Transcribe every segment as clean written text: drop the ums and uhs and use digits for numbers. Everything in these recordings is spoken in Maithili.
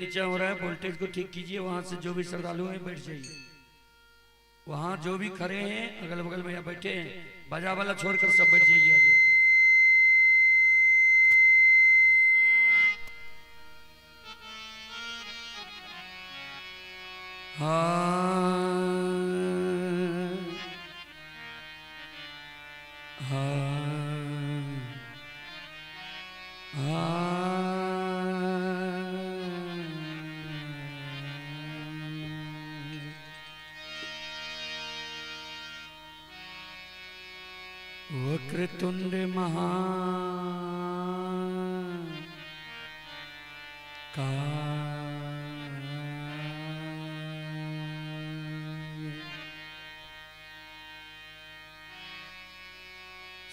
नीचे हो रहा है, वोल्टेज को ठीक कीजिए। वहां से जो भी श्रद्धालु हैं बैठ जाइए। वहां जो भी खड़े हैं अगल बगल में या बैठे हैं, बाजा वाला छोड़कर सब बैठ जाइए आगे। वक्रतुंड महा का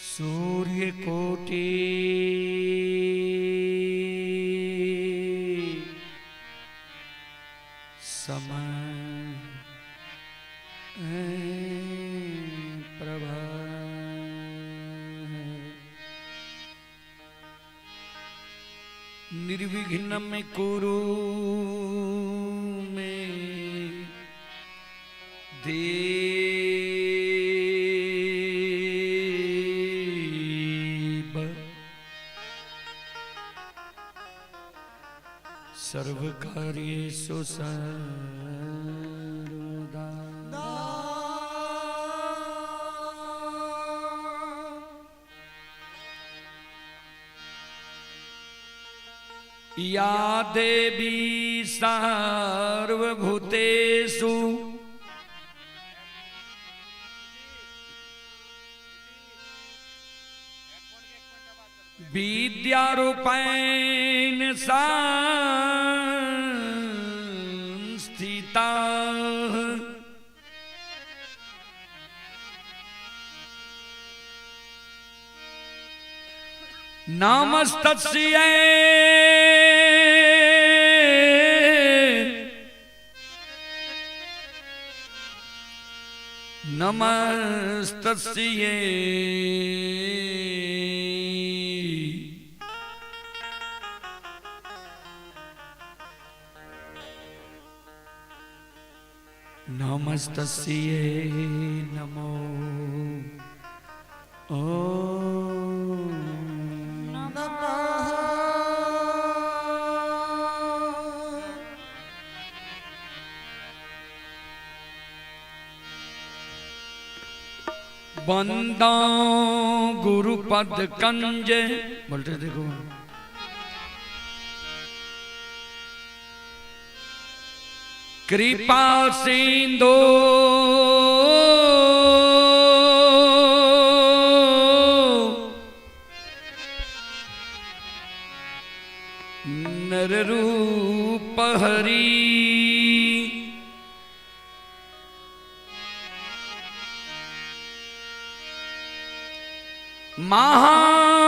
सूर्य कोटि सम प्रभा निर्विघ्नं कुरु मे देव सर्वकार्येषु सर्वदा। या देवी सार्वभूतेषु विद्यारूपेण संस्थिता नमस्तस्यै नमस्तस्यै नमस्तस्यै नमो ओ बंदा गुरुपद कंज। बोलते देखो कृपा सिंधु नर रूप हरि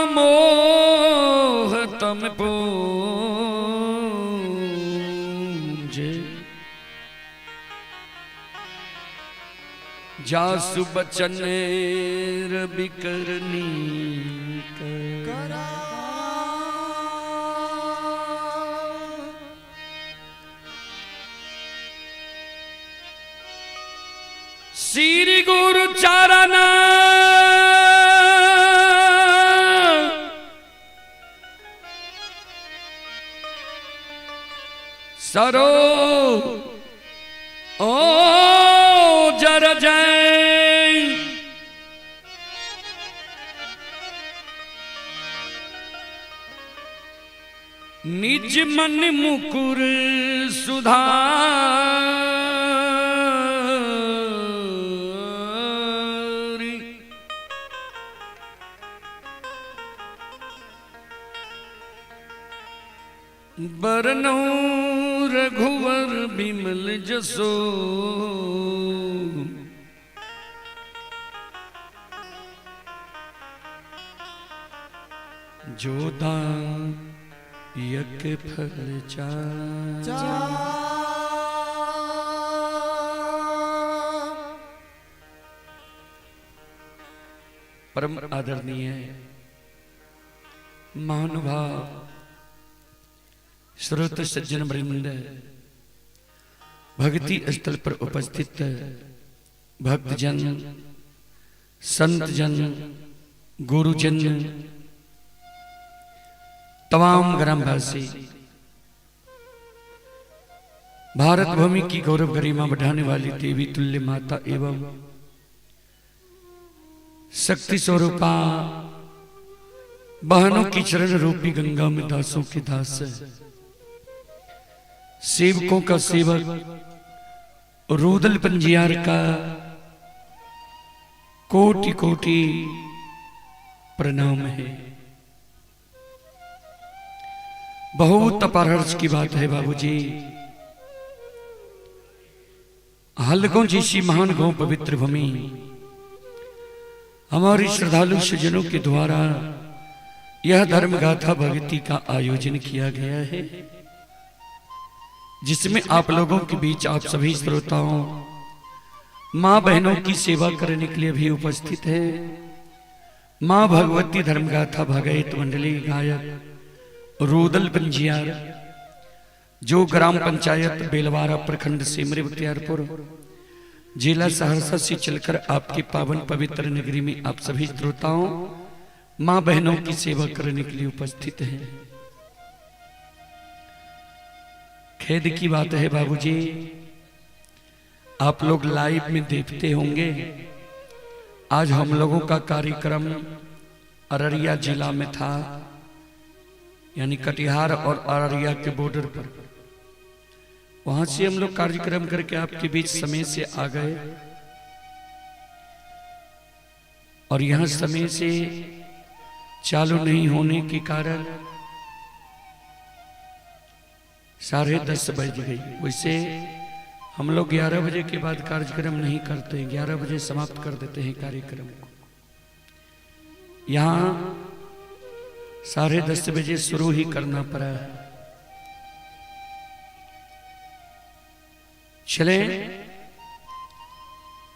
महामोह तम पूजे जासु बचन रबि करनी करा। श्री गुरु चरण सरो ओ जर जय निज मन मुकुर सुधारी बरनउँ रघुवर बिमल जसो जोधा यक फल चार। परम आदरणीय महानुभाव श्रोत सज्जन वृंद, भक्ति स्थल पर उपस्थित भक्तजन, संतजन, गुरुजन, तमाम ग्रामवासी, भारत भूमि की गौरव गरिमा बढ़ाने वाली देवी तुल्य माता एवं शक्ति स्वरूपा बहनों की चरण रूपी गंगा में दासों के दास, सेवकों का सेवक रूदल पंजियार का कोटि कोटि प्रणाम है। बहुत अपार हर्ष की बात है बाबूजी, हलगों जैसी महान गौ पवित्र भूमि हमारी श्रद्धालु सज्जनों के द्वारा यह धर्म गाथा भक्ति का आयोजन किया गया है, जिसमें आप लोगों के बीच आप सभी श्रोताओं माँ बहनों की सेवा करने के लिए भी उपस्थित है। माँ भगवती धर्म गाथा भगत मंडली गायक रूदल पंजियार, जो ग्राम पंचायत बेलवारा प्रखंड सिमरी बख्तियारपुर जिला सहरसा से चलकर आपकी पावन पवित्र नगरी में आप सभी श्रोताओं माँ बहनों की सेवा करने के लिए उपस्थित हैं। खेद की बात है बाबूजी, आप लोग लाइव में देखते होंगे, आज हम लोगों का कार्यक्रम अररिया जिला में था, यानी कटिहार और अररिया के बॉर्डर पर। वहां से हम लोग कार्यक्रम करके आपके बीच समय से आ गए और यहां समय से चालू नहीं होने के कारण 10:30 बज गई। वैसे हम लोग 11 बजे के बाद कार्यक्रम नहीं करते हैं, 11 बजे समाप्त कर देते हैं कार्यक्रम को। यहाँ 10:30 बजे शुरू ही करना पड़ा है। चले,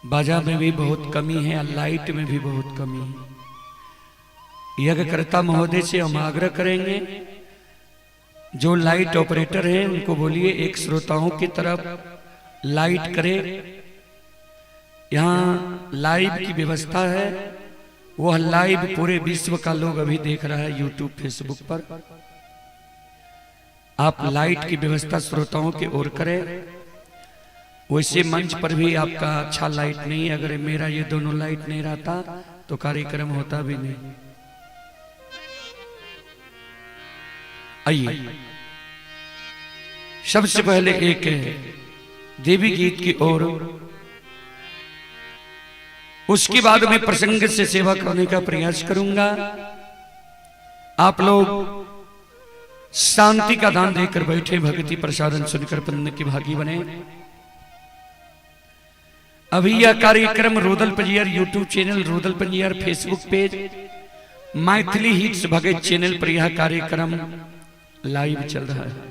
बाजा में भी बहुत कमी है, लाइट में भी बहुत कमी है। यज्ञकर्ता महोदय से हम आग्रह करेंगे, जो लाइट ऑपरेटर है उनको बोलिए एक श्रोताओं की तरफ लाइट करे। यहाँ लाइव की व्यवस्था है, वह लाइव पूरे विश्व का लोग अभी देख रहा है यूट्यूब फेसबुक पर। आप लाइट की व्यवस्था श्रोताओं की ओर करें। वैसे मंच पर भी आपका अच्छा लाइट नहीं है, अगर मेरा ये दोनों लाइट नहीं रहता तो कार्यक्रम होता भी नहीं। आइए, सबसे पहले एक देवी गीत की ओर, उसके बाद मैं प्रसंग से सेवा करने का प्रयास करूंगा। आप लोग शांति का दान देकर बैठे, भक्ति प्रसादन सुनकर पुण्य के भागी बने। अभी यह कार्यक्रम Rudal Panjiyar YouTube channel, Rudal Panjiyar Facebook page, Maithili hits Bhagat channel पर यह कार्यक्रम लाइव चल रहा है,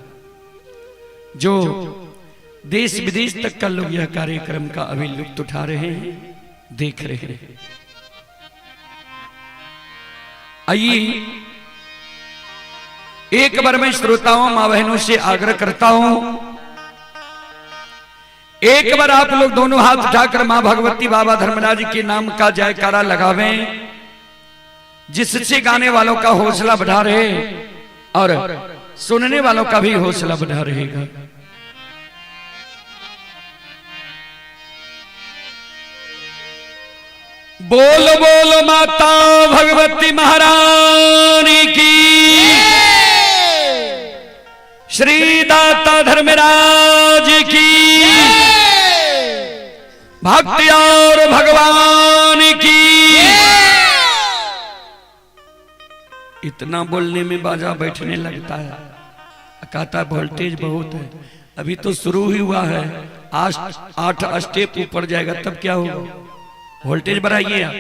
जो देश विदेश तक का लोग यह कार्यक्रम का अभी लुत्फ उठा रहे हैं, देख रहे हैं। आइए, एक बार मैं श्रोताओं माँ बहनों से आग्रह करता हूं, एक बार आप लोग दोनों हाथ उठाकर मां भगवती बाबा धर्मराज के नाम का जयकारा लगावें, जिससे गाने वालों का हौसला बढ़ा रहे और सुनने वालों का भी हौसला बढ़ा रहेगा। बोल बोल माता भगवती महारानी की, श्री दाता धर्मराज की, भक्ति और भगवान की। इतना बोलने में बाजा बैठने लगता है, कहता वोल्टेज बहुत है, अभी तो शुरू ही हुआ है, आज 8 स्टेप ऊपर जाएगा तब क्या होगा। वोल्टेज बढ़ाइए आप।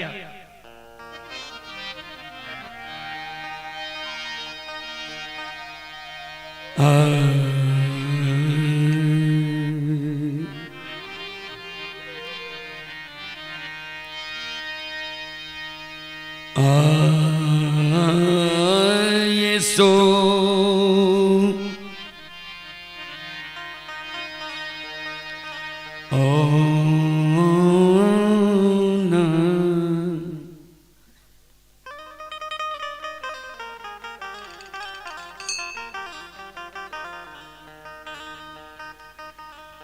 ये सो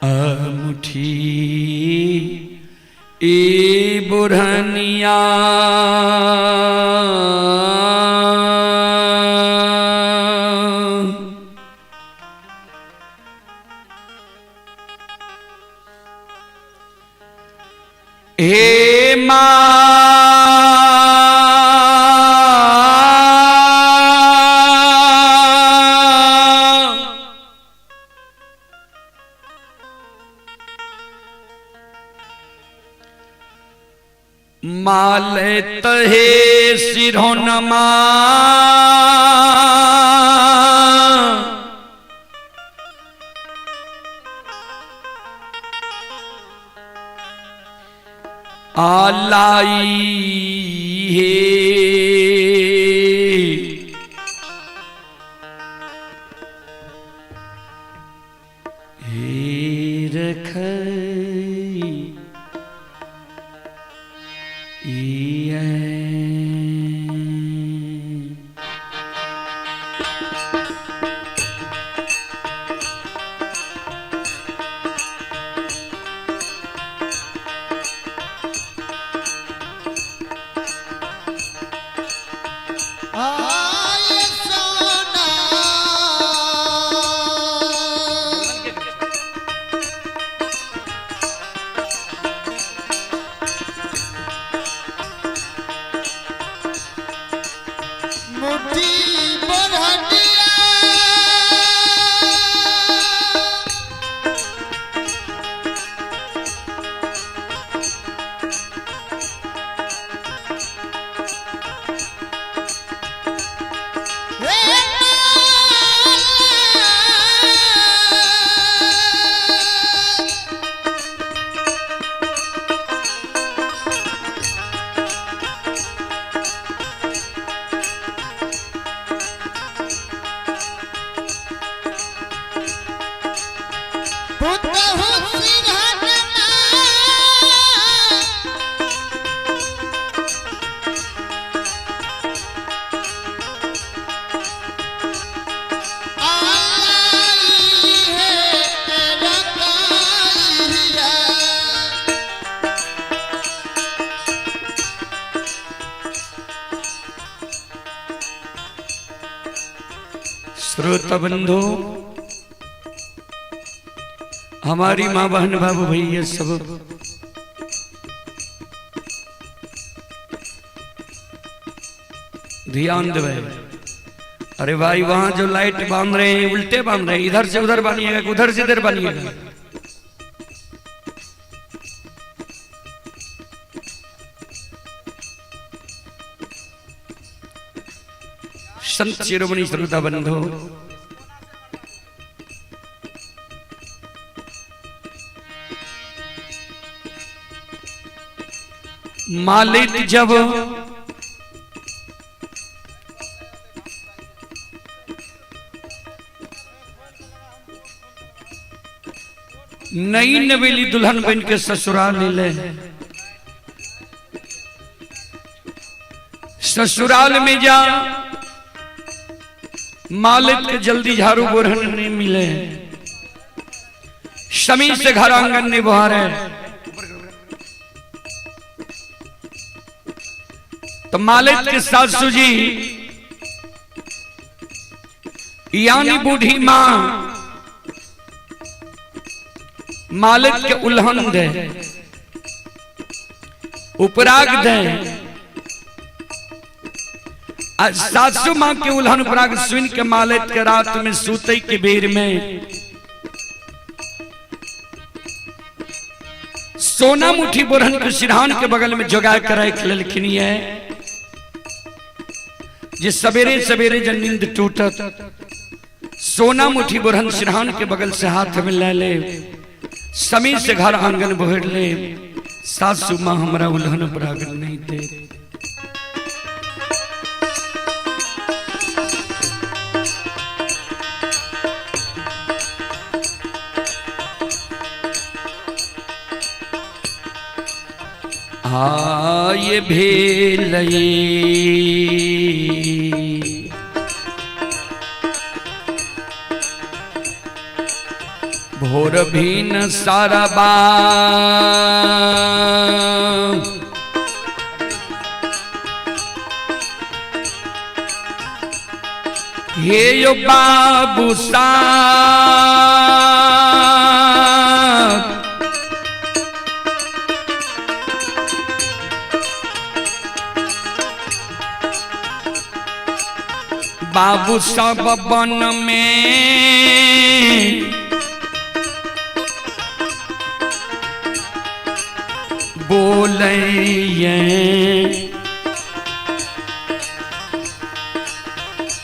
अमुठी ई बुढ़निया हे माँ, माल तहे सिरहोनमा आलाई हे हे रखई इयै। आय सोना मुट्ठी बढ़निया हे माला। पुतहु सिंहनमा आई है रकाइया। श्रोता बंधु, हमारी माँ बहन बाबू भैया सब ध्यान देवे। अरे भाई, वहां जो लाइट बांध रहे हैं उल्टे बांध रहे हैं, इधर से उधर बानिएगा कि उधर से इधर बानिएगा। संत शिरोमणि श्रोता बंधु, मालिक जब नई नवेली दुल्हन बन के ससुराल ले, ससुराल में जा मालिक के जल्दी झाड़ू बोरहन नहीं मिले, शमी से घर आंगन नहीं बुहारे, तो मालिक के सासू जी यानी बूढ़ी मां मालिक के उल्हन दे, उपराग दे। आ सासू मां के उल्हन उपराग सुन के मालिक के रात में सूते के बेर में सोना मुठी बोरहन के सिरहान के बगल में जोगा कर रख लेलखिन है, जे सवेरे सवेरे जब नींद टूटत सोना मुठी बोरहन सिरहान के बगल से हाथ में ले ले, समी से घर आंगन बहर ले, सासू मां हमरा उल्हन उपराग नहीं दे। आय भेलई भोर भीन सरबा हे यो बाबू साहब, बाबू सब वन में बोलैये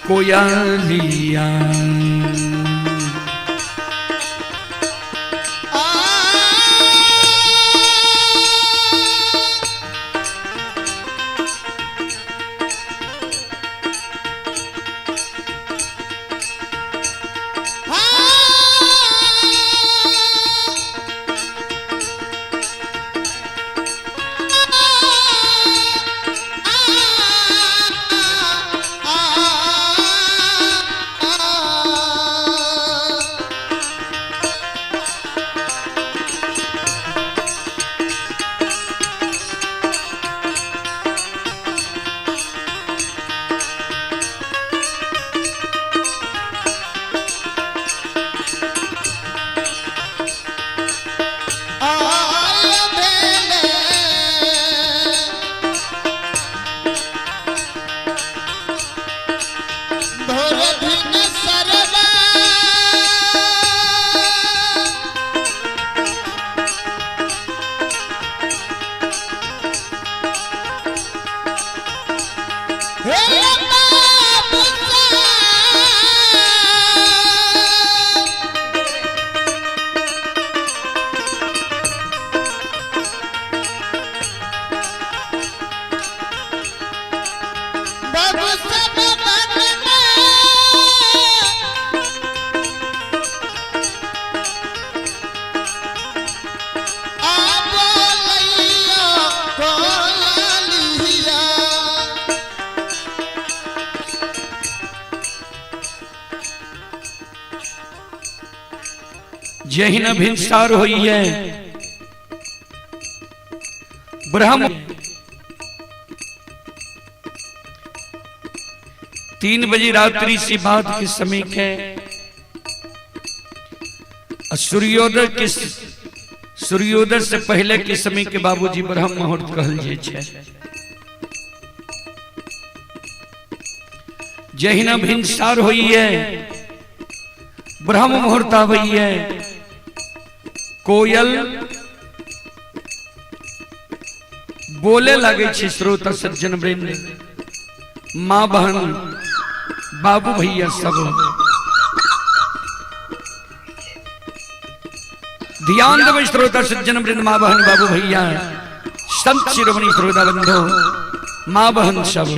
कोयलिया। जहिन भिनसार होई है ब्रह्म 3 बजे रात्रि से बाद के समय के सूर्योदय के सूर्योदय से पहले के समय के बाबूजी ब्रह्म मुहूर्त कहल जाइ छै। जहिना भिनसार होई है ब्रह्म मुहूर्त आबै है, कोयल बोले लगे छै। श्रोता सज्जन वृंद, माँ बहन बाबू भैया सब ध्यान देबै। श्रोता सज्जन वृंद, माँ बहन बाबू भैया, संत शिरोमणि श्रोता बंधु, माँ बहन सब,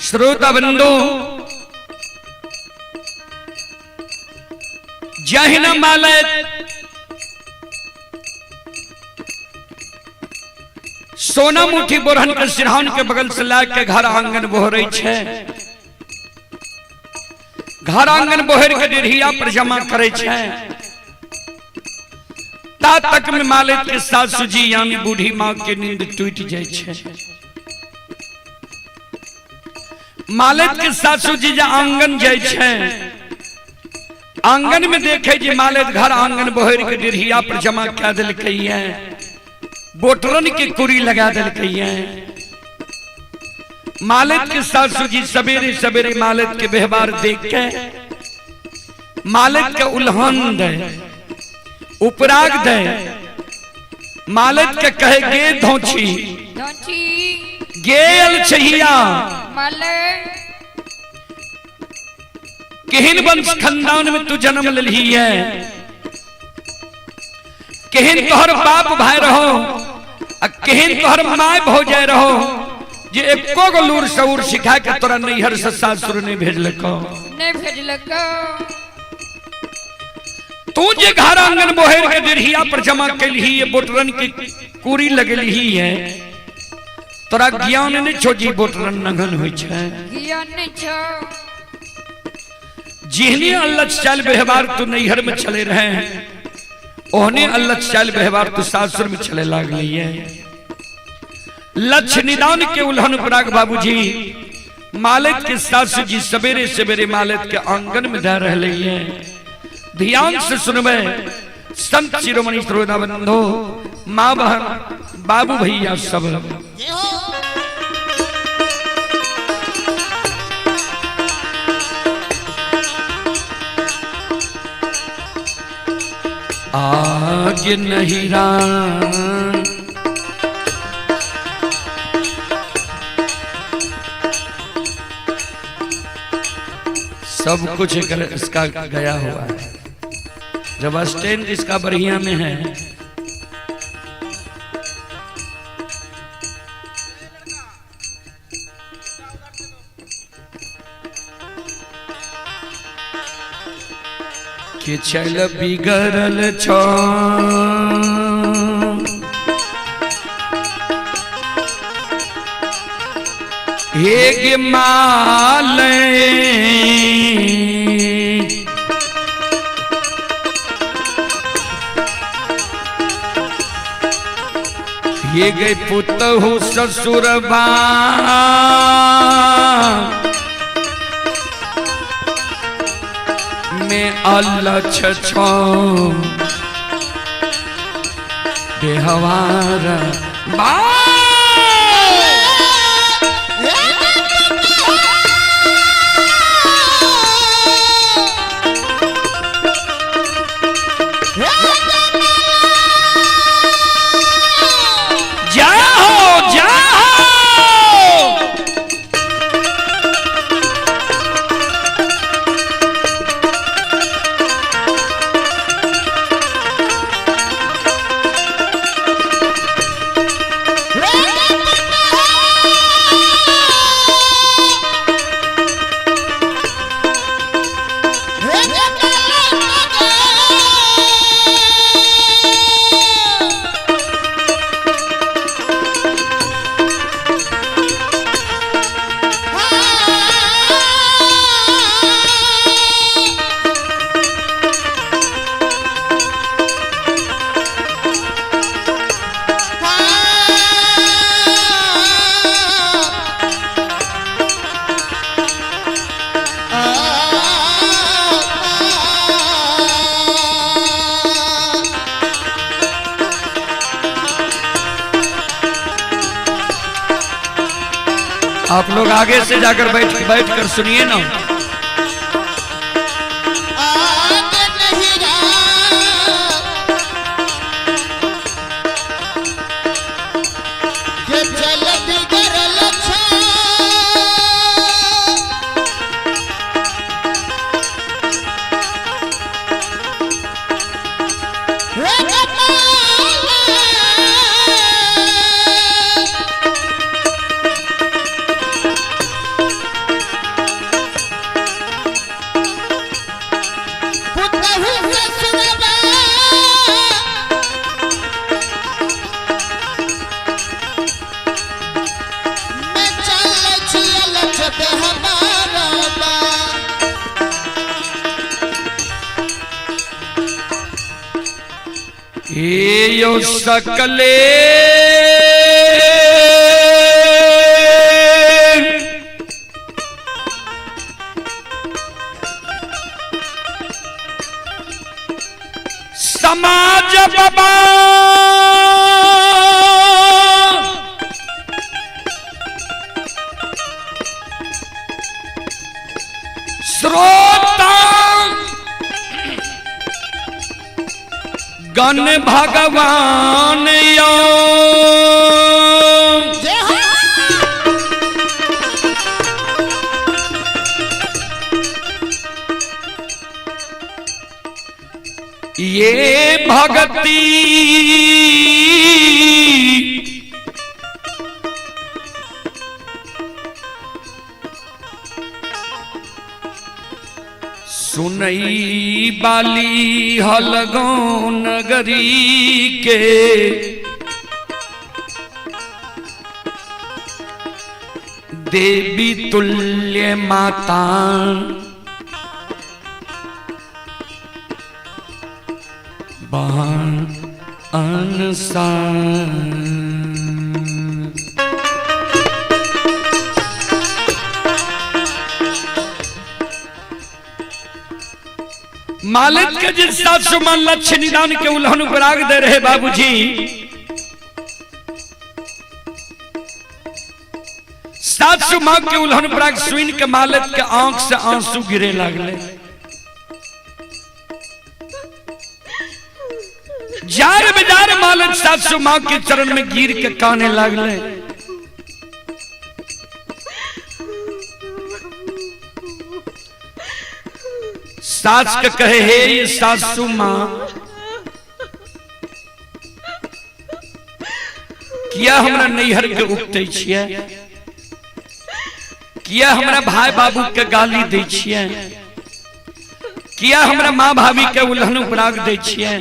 श्रोता बंधु, जहिना मालैत सोना मुठी बोरहन के सिरहान के बगल से ला के घर आंगन बोहरे छै, घर आंगन बोहर के डेढ़िया पर जमा करे छै। ता तक में मालिक के सासू जी यानी बूढ़ी माँ के नींद टूट जाय छै। मालिक के सासू जी जे आंगन जाय छै, आंगन में देखे जे मालिक घर आंगन बोहर के डेढ़िया पर जमा कए देलकै है, बोटरन के कुरी लगा देलकै है। मालिक के सासू जी सवेरे सवेरे मालिक के व्यवहार देख के मालिक के उल्हन दे, उपराग दे, मालिक के कहे गे धोछी धोची गेल छहिया माले केहन वंश खानदान में तू जन्म लेलही है, केहन तोहर बाप भाई रहो आ केहन तोहर my भौजाई रहो जे एको गो लूर सऊर सिखा के तोरा नैहर से सासुर नहीं भेजलको। नहीं भेजलको। तू जे घर आंगन बोहेर के डेढ़िया पर जमा कैलही है, बोटरन के कुरी लगलही है, तोरा ज्ञान नहीं छो जी बोटरन नगन होइ छै। ज्ञान नहीं छो। जिहने अल्लच चाल व्यवहार तू नैहर में चले रहे हैं, ओहने अल्लच चाल व्यवहार तू सासुर में चले लागली है। लक्ष्य निदान के उल्हन पराग बाबूजी मालिक के सासू जी सवेरे सवेरे मालिक के आंगन में दे रहे हैं। ध्यान से सुनबे संत शिरोमणि श्रोता बंधो, माँ बहन बाबू भैया सब। आगे नहीं राम सब कुछ इसका गया हुआ है। जब स्टैंड इसका बढ़िया में है, कि चल बिगड़ल छो हे माल ये गए पुतहु ससुरबा में अलछ छो बेहवार बा। जाओ जाओ आप लोग आगे से जाकर बैठ बैठ कर सुनिए ना। हे यो सकले समाज बाबा श्रोता गण भगवान यो जय हो। ये भगती सुनई बाली हलगो नगरी के देवी तुल्य माता बाण अनसार। मालिक के जिस सासु मन लक्ष्य निदान के उल्हन उपराग दे रहे बाबूजी, सासु मां के उल्हन उपराग सुन के मालिक के आंख से आंसू गिरे लागले। जार बेजार मालिक सासु मां के चरण में गिर के काने लागले। सास के कहे हे ये सासू मां, किया हमरा नैहर के उपते छियै, किया हमरा भाई बाबू के गाली दै छियै, किया हमरा माँ भाभी के उल्हन उपराग दै छियै।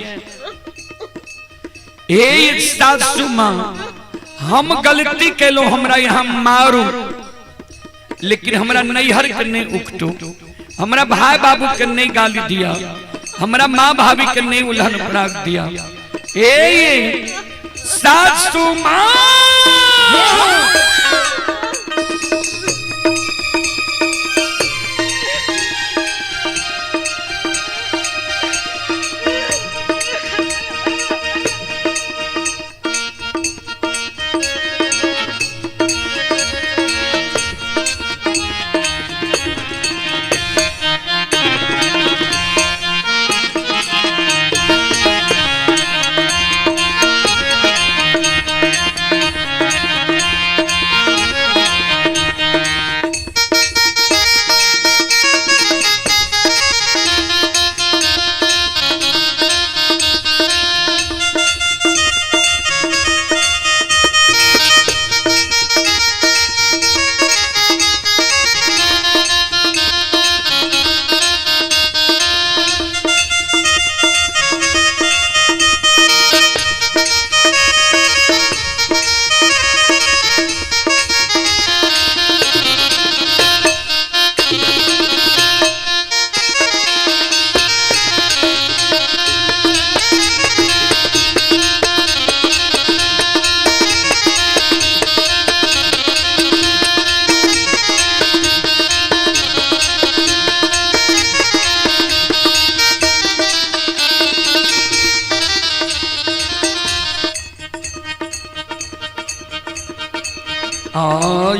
हे ये सासू मां, हम गलती केलो, हमरा यहाँ मारू, लेकिन हमरा नैहर के नहीं उकटू, हमरा भाई बाबू के नहीं गाली दिया, हमरा माँ भाभी के नहीं उल्हन उपराग दिया। हे सासू माँ,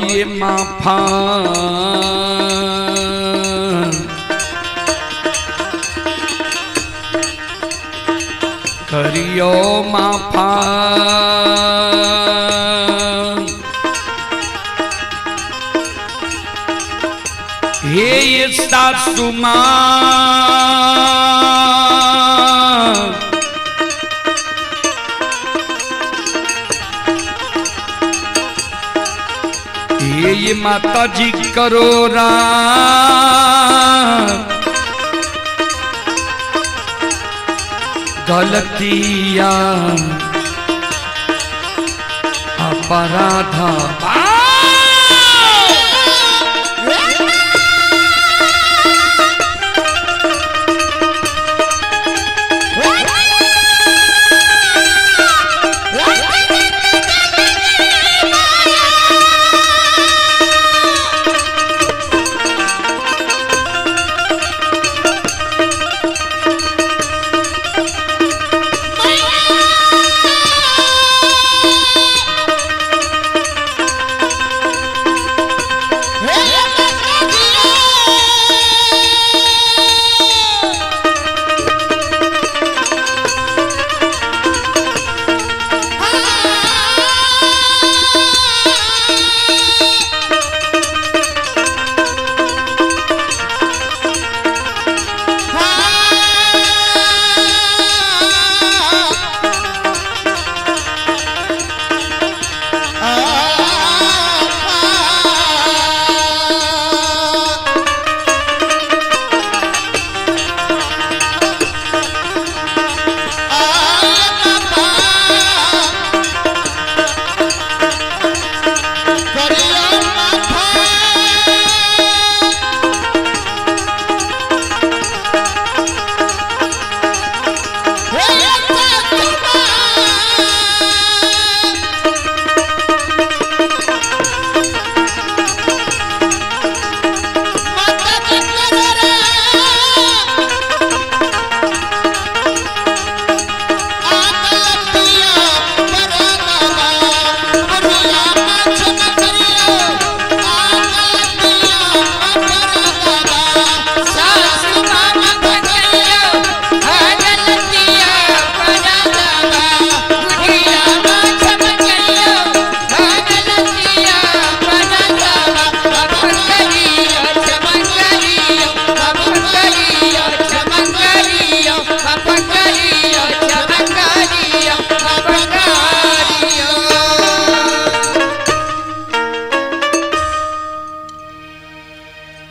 ये माफा करियो माफा, हे ये सासू माँ, ये माता जी करो राम गलतिया अपराधा।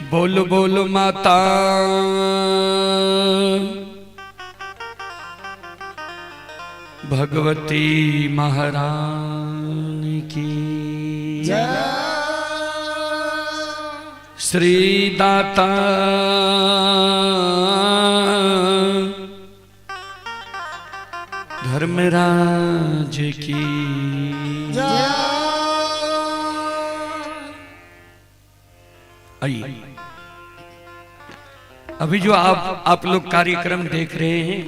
बोल बोल माता भगवती महारानी की श्री दाता धर्मराज की। आइए, अभी जो आप लोग कार्यक्रम देख रहे हैं,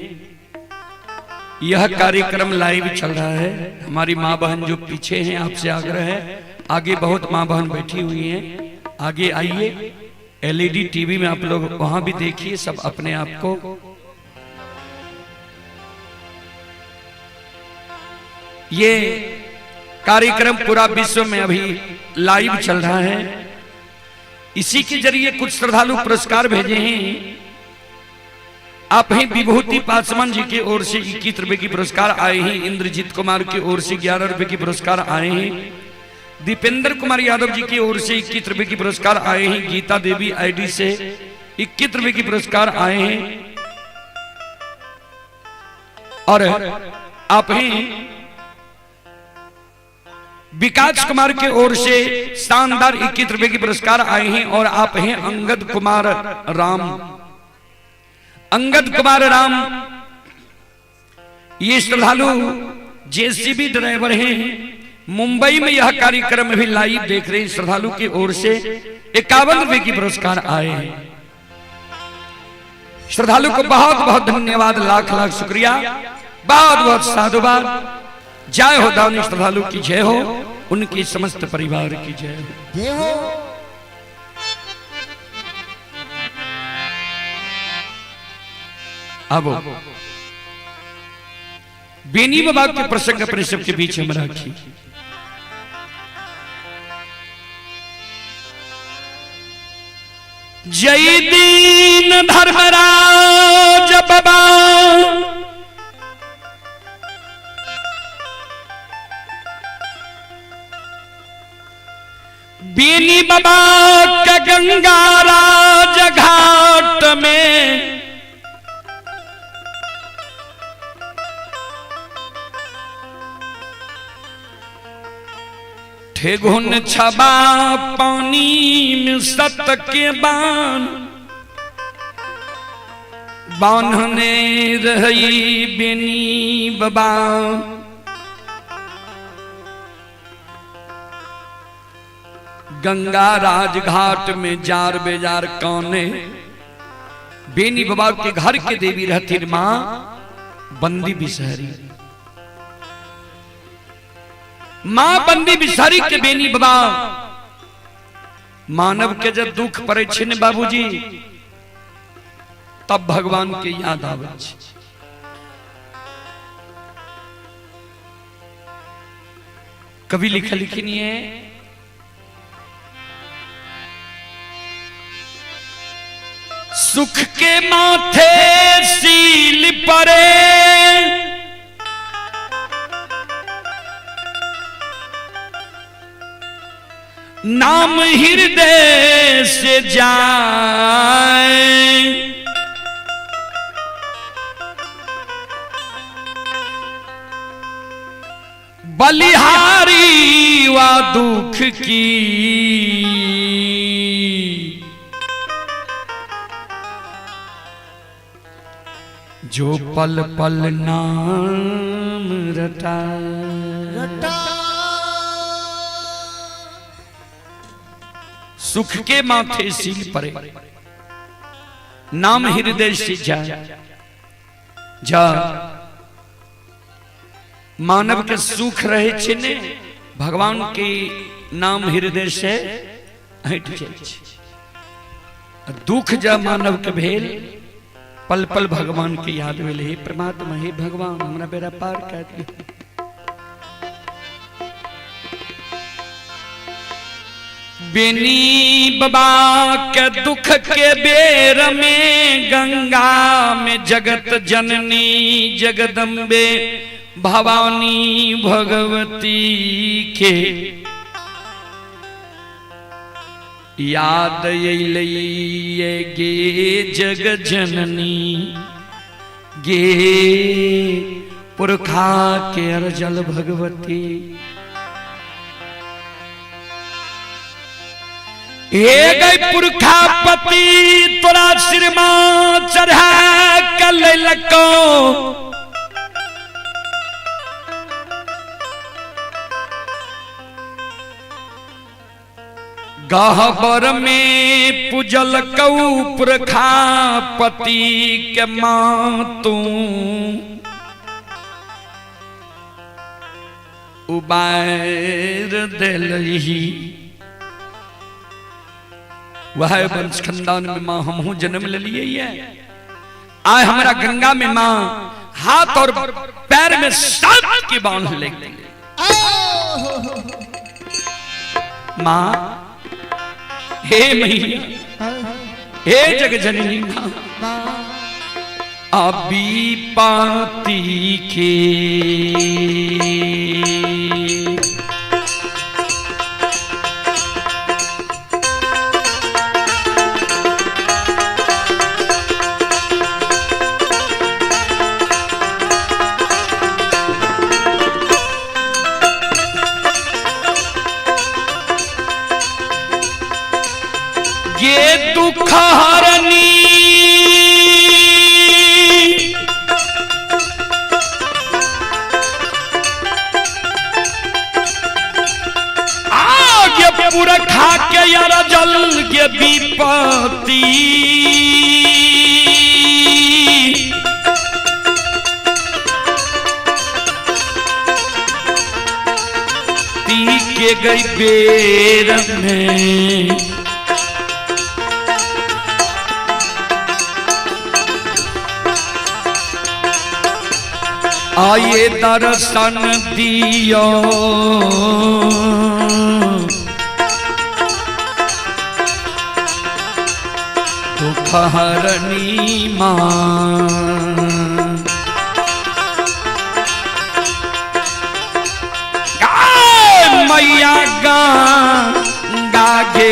यह कार्यक्रम लाइव चल रहा है। हमारी माँ बहन जो पीछे हैं, आपसे आग्रह है, आगे बहुत माँ बहन बैठी हुई हैं, आगे आइए। एलईडी टीवी में आप लोग वहां भी देखिए सब अपने आप को। ये कार्यक्रम पूरा विश्व में अभी लाइव चल रहा है। इसी के जरिए कुछ श्रद्धालु पुरस्कार भेजे हैं। आप ही विभूति पासवान जी की ओर से 21 रुपए की पुरस्कार आए हैं। इंद्रजीत कुमार की ओर से 11 रुपए की पुरस्कार आए हैं। दीपेंद्र कुमार यादव जी की ओर से 21 रुपए की पुरस्कार आए हैं। गीता देवी आईडी से 21 रुपए की पुरस्कार आए हैं। और आप ही विकास कुमार की ओर से शानदार 21 रुपए की पुरस्कार आए हैं। और आप हैं अंगद कुमार राम, अंगद कुमार राम ये श्रद्धालु जेसीबी ड्राइवर हैं। मुंबई में यह कार्यक्रम भी लाइव देख रहे हैं। श्रद्धालु की ओर से 51 रुपए की पुरस्कार आए हैं। श्रद्धालु को बहुत बहुत धन्यवाद, लाख लाख शुक्रिया, बहुत बहुत साधुवाद। जय हो दानी श्रद्धालु की जय हो, उनकी समस्त परिवार की जय हो। जय हो। अब बेनी बाबा के प्रसंग अपने सबके बीच हम रखी। जय दीन धर्मराज बाबा बेनी बाबा का गंगा राज घाट में ठेगुन छबा पानी में सत के बान बांधने रही बेनी बाबा। गंगा राज घाट में जार बेजार कौने बेनी बाबा के घर के देवी रहती मां बंदी बिसहरी। मां बंदी बिसहरी के बेनी बाबा मानव के जब दुख पड़े छे ने बाबूजी, तब भगवान के याद आवे छे। कवि लिखा लिखी नहीं है, सुख के माथे सील पड़े नाम हृदय से जाए, बलिहारी वा दुख की जो पल पल नाम रटा रटा। सुख के माथे सील पड़े नाम हृदय से जाए। जा मानव के सुख रहे छे ने भगवान के नाम हृदय से हट जाए छे। दुख जा मानव के भेल पल पल भगवान के याद भेल, हे परमात्मा हे भगवान हमरा बेड़ा पार कर दियो। बेनी बाबा के दुख के बेर में गंगा में जगत जननी जगदम्बे भवानी भगवती के याद अयलै गे जग जननी गे पुरखा के अरजल भगवती। हे गई पुरखा पति तोरा सिरमा चढ़ा के लैलको, गहबर में पूजल कऊ पुरखा पति के माँ तू उबार दिलही। वह वंश खानदान में माँ हमहू जन्म ले लिए आए, हमारा गंगा में माँ हाथ और पैर में सात के बांध ले माँ। हे मैया, हे जग जननी माँ, अभी पाती के ये दुख हरनी आगे पुरखा के यार जल के विपत्ति ती के गई बेर में। आइए दर्शन दियो दुख हरनी माँ। गाय मैया गा गागे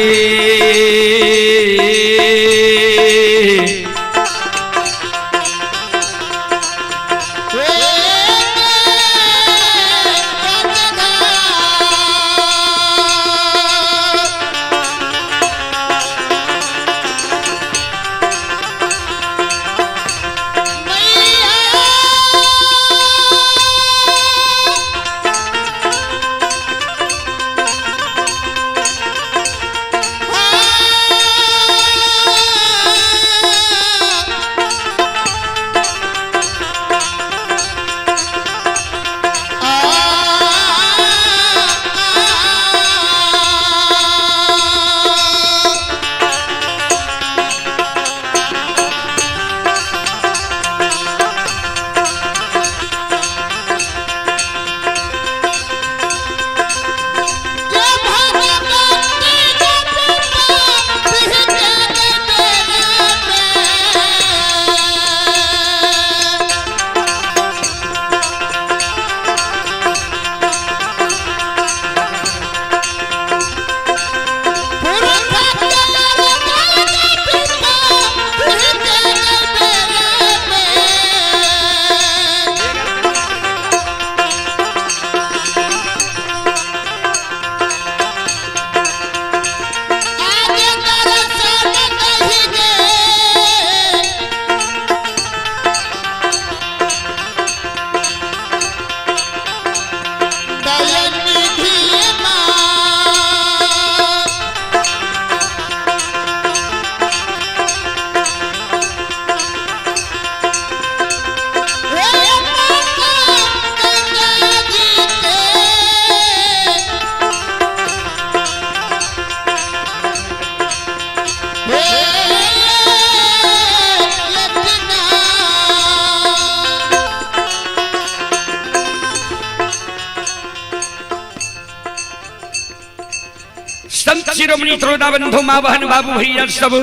संत शिरोमणि त्रोदा बंधु माँ बहन बाबू भैया सब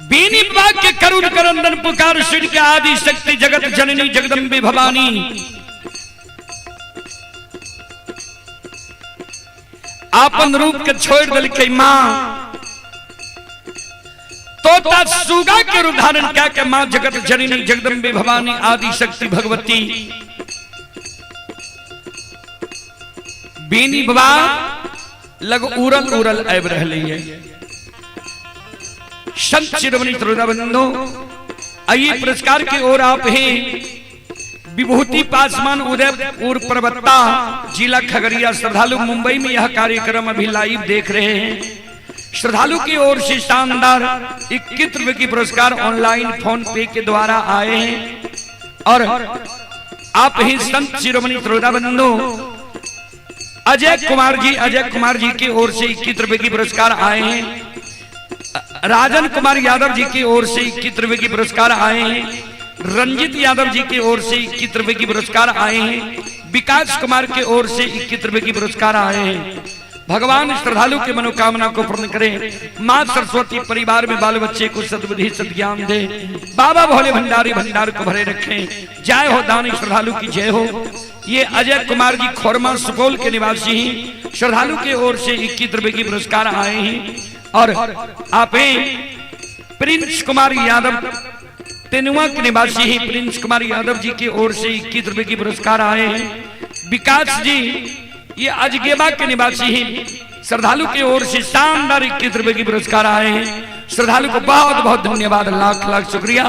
बीनी वाक्य करुण करंदन पुकार सुन के आदि शक्ति जगत जननी जगदम्बे भवानी आपन रूप के छोड़ दिलकै मां। तोता सुगा के रूप धारण क्या के मां जगत जननी जगदम्बे भवानी आदि शक्ति भगवती बीनी बाबा लग उड़ल उड़ल आबि रहलै है। संत शिरोमणि श्रोता बंधु, आइए पुरस्कार की ओर आप हैं विभूति पासवान उदयपुर परबत्ता जिला खगड़िया। श्रद्धालु मुंबई में यह कार्यक्रम अभी लाइव देख रहे हैं। श्रद्धालु की ओर से शानदार 21 रुपए की पुरस्कार ऑनलाइन फोन पे के द्वारा आए हैं। और आप ही संत शिरोमणि श्रोता बंधु अजय कुमार जी, अजय कुमार जी की ओर से 21 रुपए की पुरस्कार आए हैं। राजन कुमार यादव जी की ओर से 21 रुपए की पुरस्कार आए हैं। रंजित यादव जी की ओर से 21 रुपए की पुरस्कार आए हैं। विकास कुमार की ओर से 21 रुपए की पुरस्कार आए हैं। भगवान श्रद्धालु के मनोकामना को पूर्ण करें। माँ सरस्वती परिवार में बाल बच्चे को सद्बुद्धि सद्ज्ञान दे। बाबा भोले भंडारी भंडार को भरे रखें। जय हो दानी श्रद्धालु की जय हो। ये अजय कुमार जी खोरमा सुपौल के निवासी हैं। श्रद्धालु की ओर से 21 रुपए की पुरस्कार आए हैं। और आप प्रिंस कुमार यादव तेनुआ के निवासी हैं। प्रिंस कुमार यादव जी की ओर से 21 रुपए की पुरस्कार आए हैं। विकास जी ये अजगेबा के निवासी हैं। श्रद्धालु की ओर से शानदार 21 रुपए की पुरस्कार आए हैं। श्रद्धालु को बहुत बहुत धन्यवाद, लाख लाख शुक्रिया,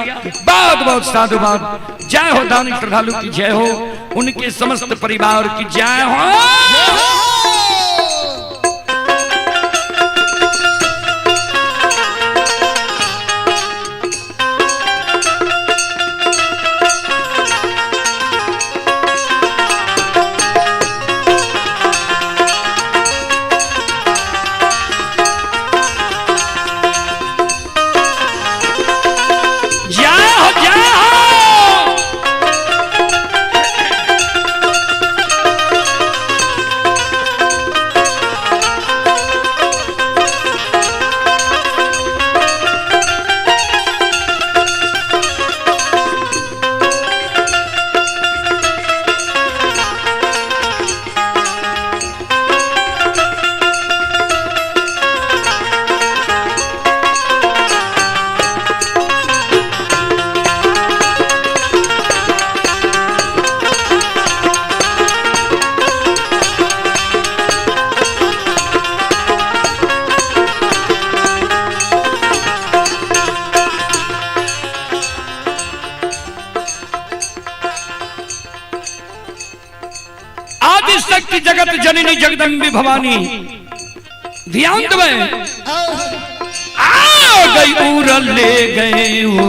बहुत बहुत साधुवाद। जय हो दानी श्रद्धालु की जय हो, उनके समस्त परिवार की जय हो। जय हो, जय हो। आदि शक्ति जगत जननी जगदम्बे भवानी, ध्यान देवे। आ गई उड़ल ले गए वो।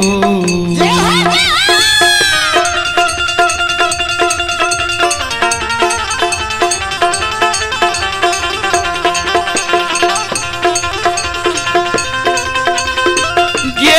ये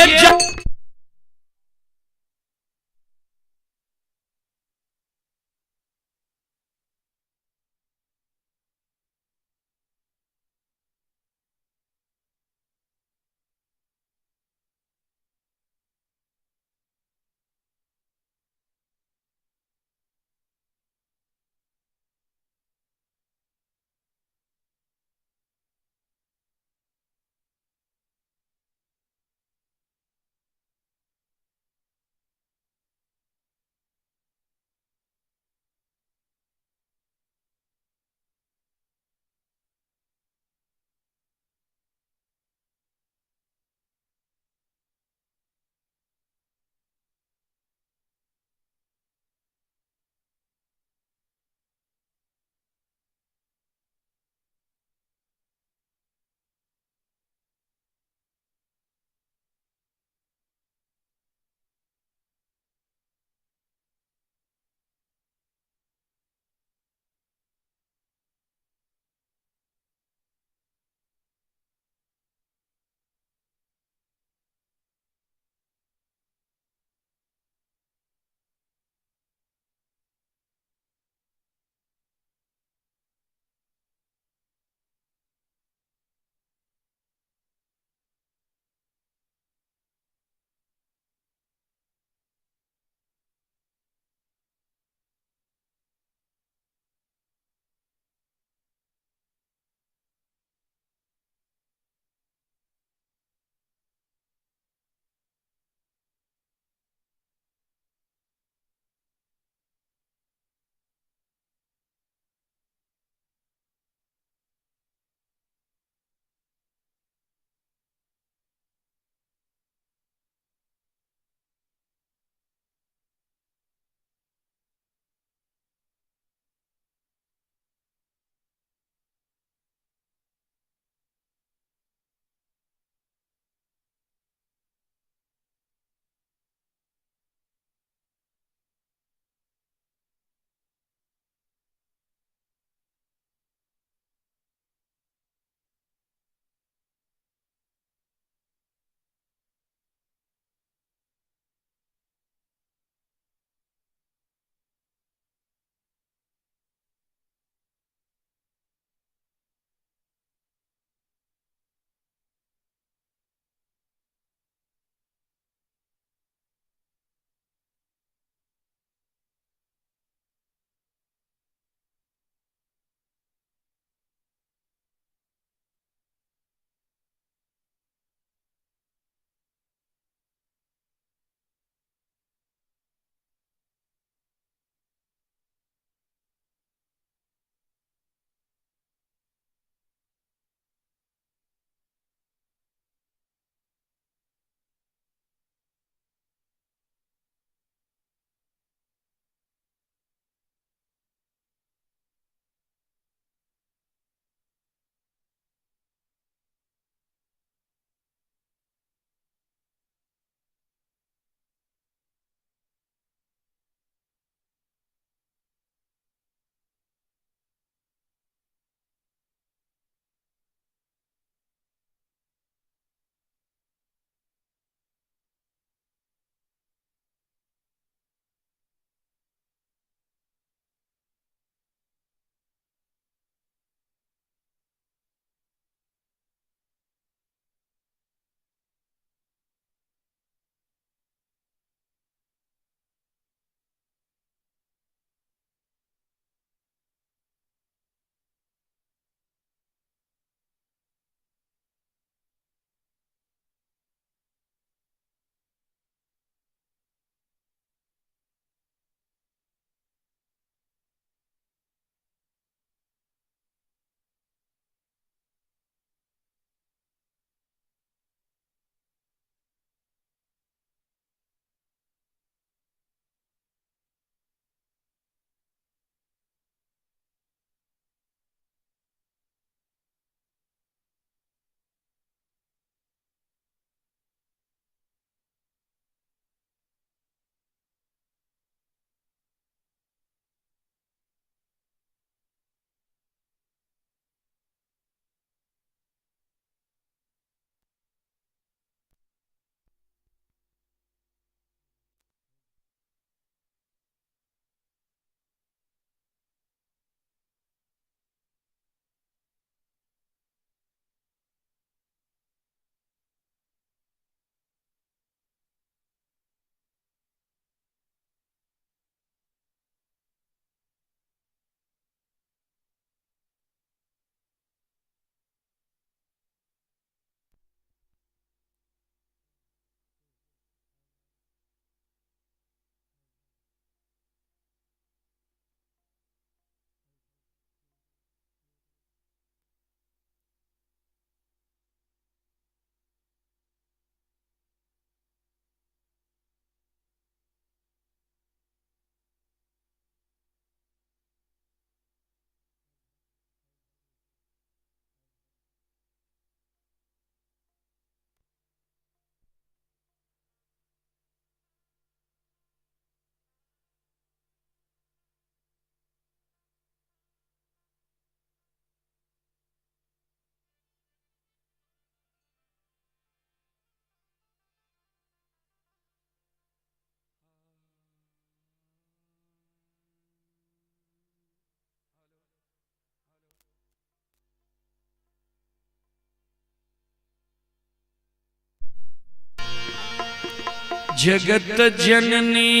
जगत जननी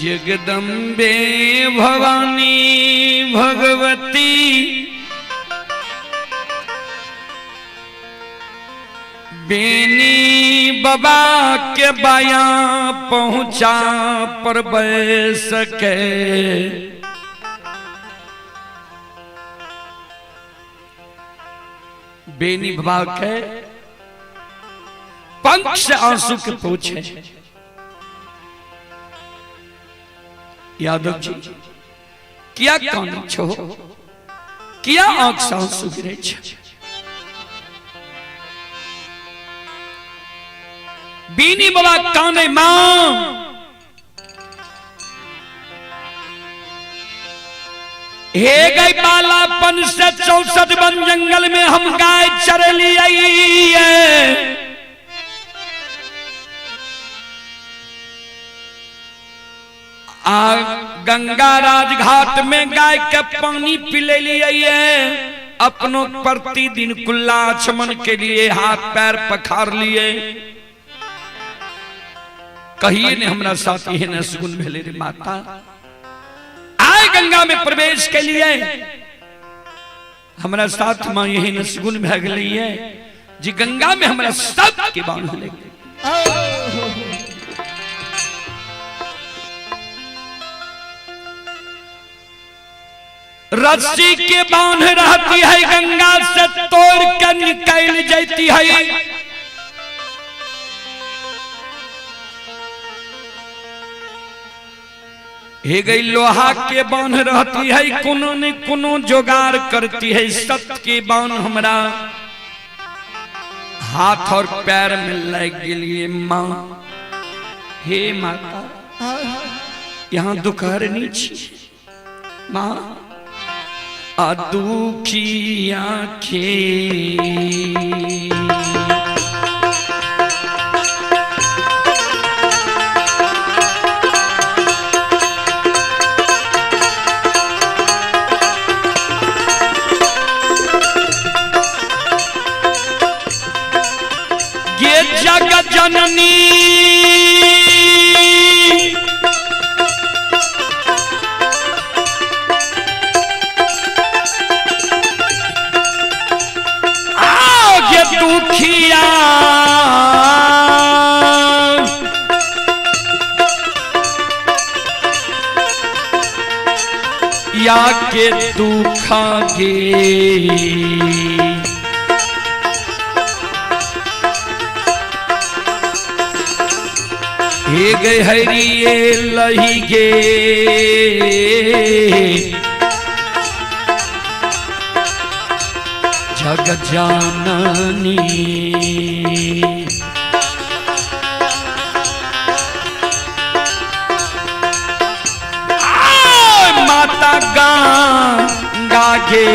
जगदम्बे भवानी भगवती बेनी बाबा के बाया पहुंचा पर बैस सके। बेनी बाबा के पंख से आंसू के पूछे। यादव जी किया कान छो, किया आंख से आंसू गिरे छो? बीनी बाबा काने मां हे गई बालापन से 64 वन जंगल में हम गाय चर लिए। आ गंगा राजघाट में गाय के पानी पिले लिए, अपनों प्रतिदिन कुल्ला आचमन के लिए हाथ पैर पखार लिए। कहिए ने हमरा साथ एहन असगुन भेले रे माता। आए गंगा में प्रवेश के लिए हमरा साथ मां एहन असगुन भए गेलै जी गंगा में हमरा सब के बांध ले। रस्सी के बांध रहती है गंगा से तोड़ के निकल जाती है। हे गई लोहा के बांध रहती है, कोनो ने कोनो जोगार करती है। सत के बांध हमरा हाथ और पैर में लग गई मां। हे माता यहाँ दुखहर नहीं छी मां, आ दुखी आंखें ये जग जननी आओ ये दुखिया या के दुखा गे। हे गए हरिये लही गे जग जाननी। माता गंगा गे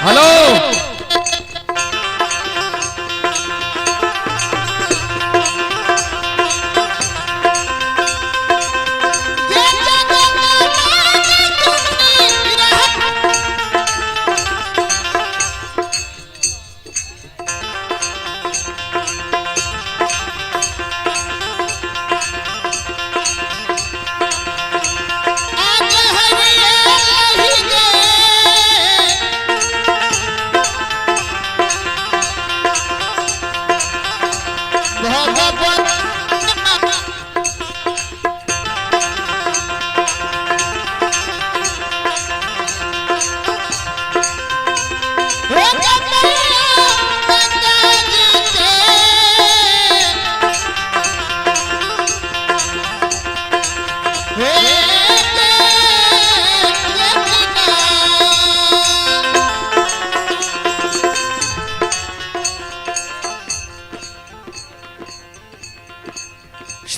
हेलो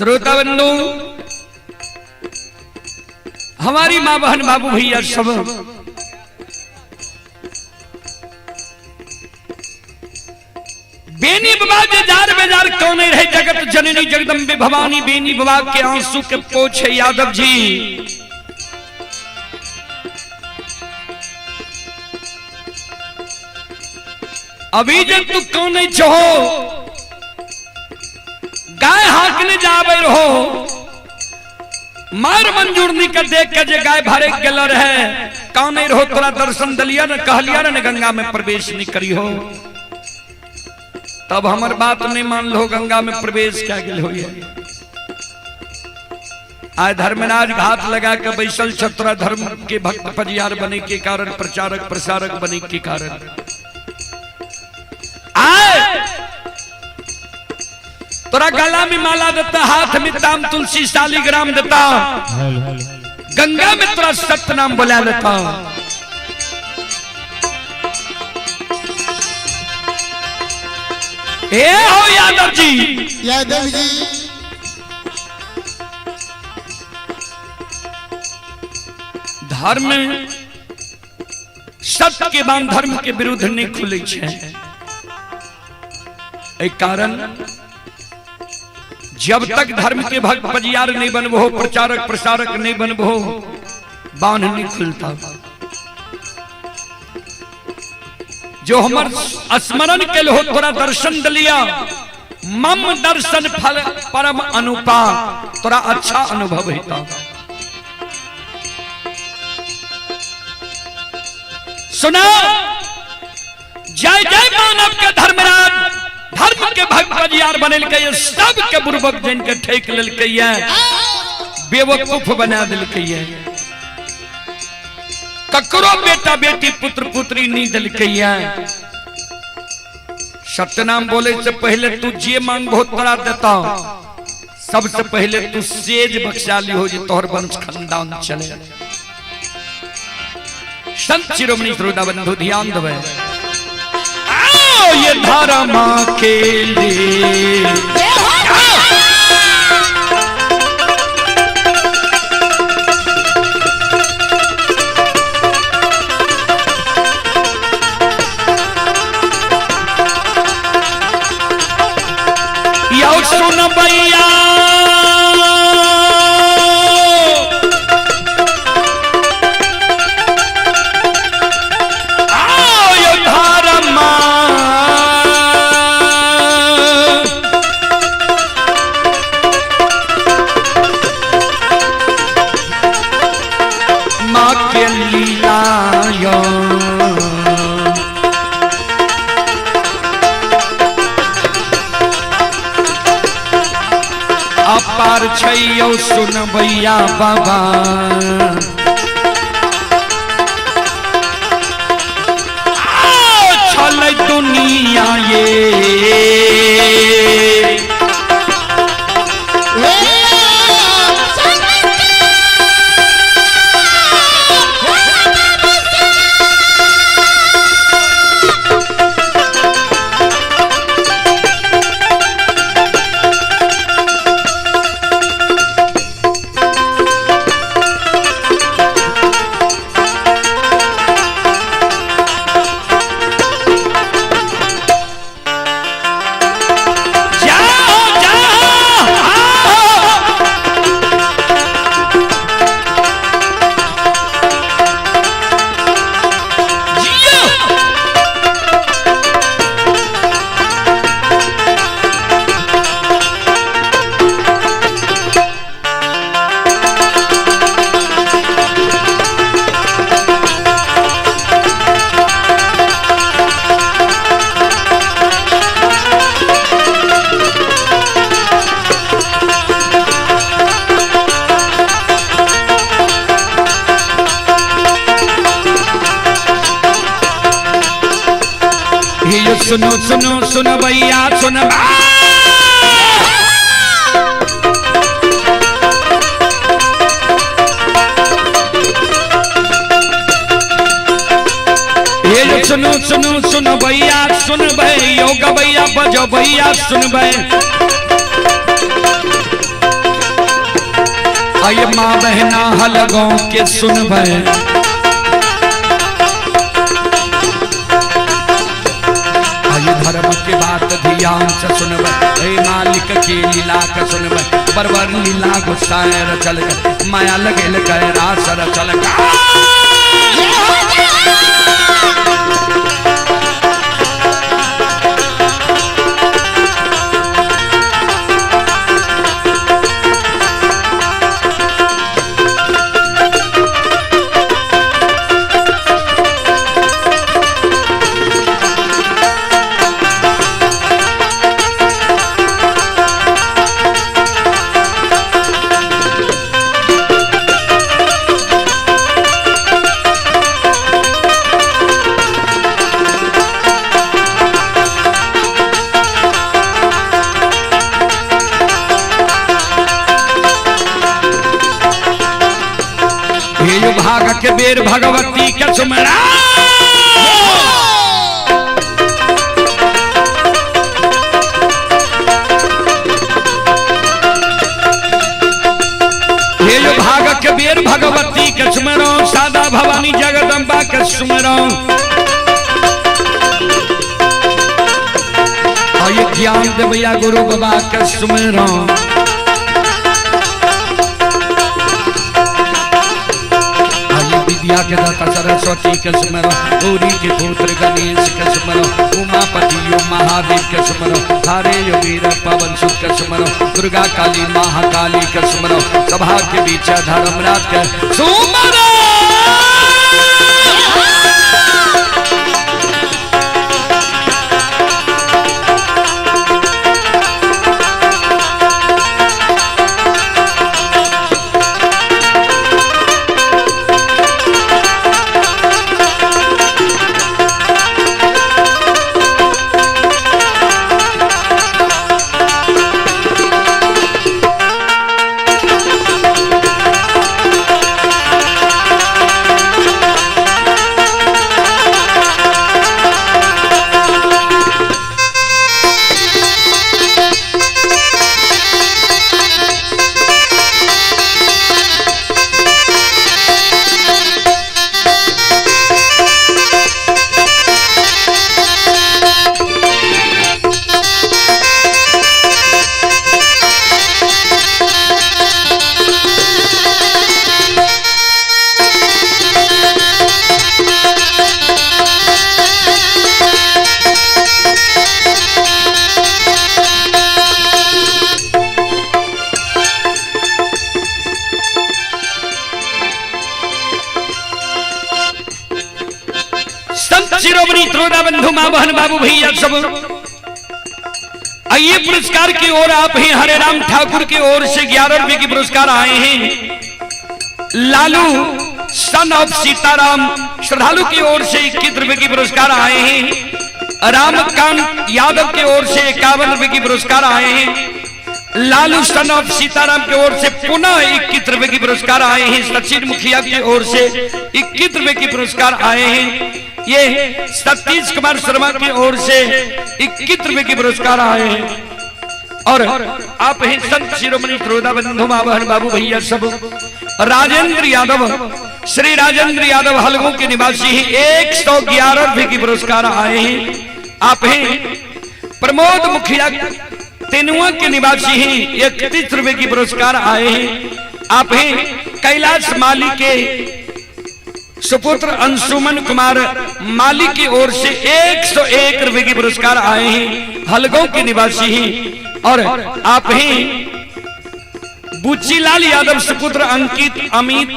श्रोता बंधु, हमारी माँ बहन बाबू भैया सब बेनी बाबा जे जार बेजार क्यों नहीं रहे। जगत जननी जगदम्बे भवानी बेनी बाबा के आंसू के पोछे यादव जी। अभी जब तू क्यों नहीं चाहो गाय हाकने जाबे रहो, मार मंजूर नहीं कर देख के जे गाय भरे गेल रहे कौन नहीं रहो, तोरा दर्शन दलिया न कहलिया न गंगा में प्रवेश नहीं करी हो, तब हमर बात नहीं मान लो गंगा में प्रवेश क्या गेल हो। आय धर्मराज घात लगा के बैसल छत्र धर्म के भक्त परियार बने के कारण, प्रचारक प्रसारक बने के कारण आय तोरा गला में माला देता, हाथ में ताम तुलसी शालिग्राम देता, गंगा में तोरा सत्य नाम बोला देता। ए हो यादव जी, यादव जी धर्म सत्य के बांध धर्म के विरुद्ध नहीं खुले छे। एक कारण जब तक धर्म के भक्त पजियार नहीं बनबो, प्रचारक प्रसारक नहीं बनबो, बांध नहीं खुलता। जो हमर स्मरण के हो तोरा दर्शन दलिया, मम दर्शन फल परम अनुपा, तोरा अच्छा अनुभव होता। सुना, जय जय मानव के धर्मराज धर्म के भक्त पजियार बनेल के सब के बुर्बक जन के ठेक लेलकै, बेवकूफ बना दिलकै, ककरो बेटा बेटी पुत्र पुत्री नहीं दिलकै। सत्यनाम बोले से पहले तू जे मांगबो तोरा देता, सबसे पहले तू सेज बख्शाली हो जे तोहर वंश खानदान चले। संत शिरोमणि श्रोता बंधु ध्यान देवे, आओ ये धर्म के लिए सुन भैया, आओ ये धर्म माँ के लीला यो। अपार छैयो सुन भैया बाबा, छल दुनिया ये जाओ जाओ आओ। जियो। ये सुनो सुनो सुनो भैया सुन। ये सुनो सुनो सुनो भैया सुन भै, योग भैया बजो भैया सुन भै। आइए माँ बहना हलगों के सुनबे। आइए धर्म के बात ध्यान से सुनबे, हे मालिक के लीला के सुनबे। बरबर लीला गुस्साए रचल के, माया लगेल के रास रचल के। भाग के बेर भगवती के सुमरा। हे यो भाग के बेर भगवती के सुमरो, सादा भवानी जगदम्बा के सुमरो। ये ज्ञान देवैया गुरु बाबा के सुमरो। विद्या के दाता सरस्वती के सुमरो, गौरी के पुत्र गणेश के सुमरो, उमापति यो महादेव के सुमरो, हरे यो वीर पवन सुत के सुमरो, दुर्गा काली महाकाली के सुमरो, सभा के बीच धर्मराज के सुमरो। शिरोमणि त्रोड़ा बंधु माँ बहन बाबू भैया सब, आइए पुरस्कार की ओर आप ही हरे राम ठाकुर की ओर से 11 रुपए के पुरस्कार आए हैं। लालू सन ऑफ सीताराम श्रद्धालु की ओर से 21 रुपए के पुरस्कार आए हैं। रामकांत यादव की ओर से 51 रुपए के पुरस्कार आए हैं। लालू सन ऑफ सीताराम की ओर से पुनः 21 रुपए के पुरस्कार आए हैं। सचिन मुखिया की ओर से 21 रुपए के पुरस्कार आए हैं। ये सतीश कुमार शर्मा की ओर से 21 रुपए के पुरस्कार आए हैं। और आप हैं संत शिरोमणि त्रोदा बंधु माँ बहन बाबू भैया सब, राजेंद्र यादव श्री राजेंद्र यादव हलगों के निवासी हैं, 111 रुपए के पुरस्कार आए हैं। आप हैं प्रमोद मुखिया तेनुआ के निवासी हैं, 31 रुपए के पुरस्कार आए हैं। आप हैं कैलाश माली के सुपुत्र अंशुमन कुमार माली की ओर से 101 रुपए के पुरस्कार आए हैं, हलगों के निवासी हैं। और आप हैं बुच्चीलाल यादव सुपुत्र अंकित अमित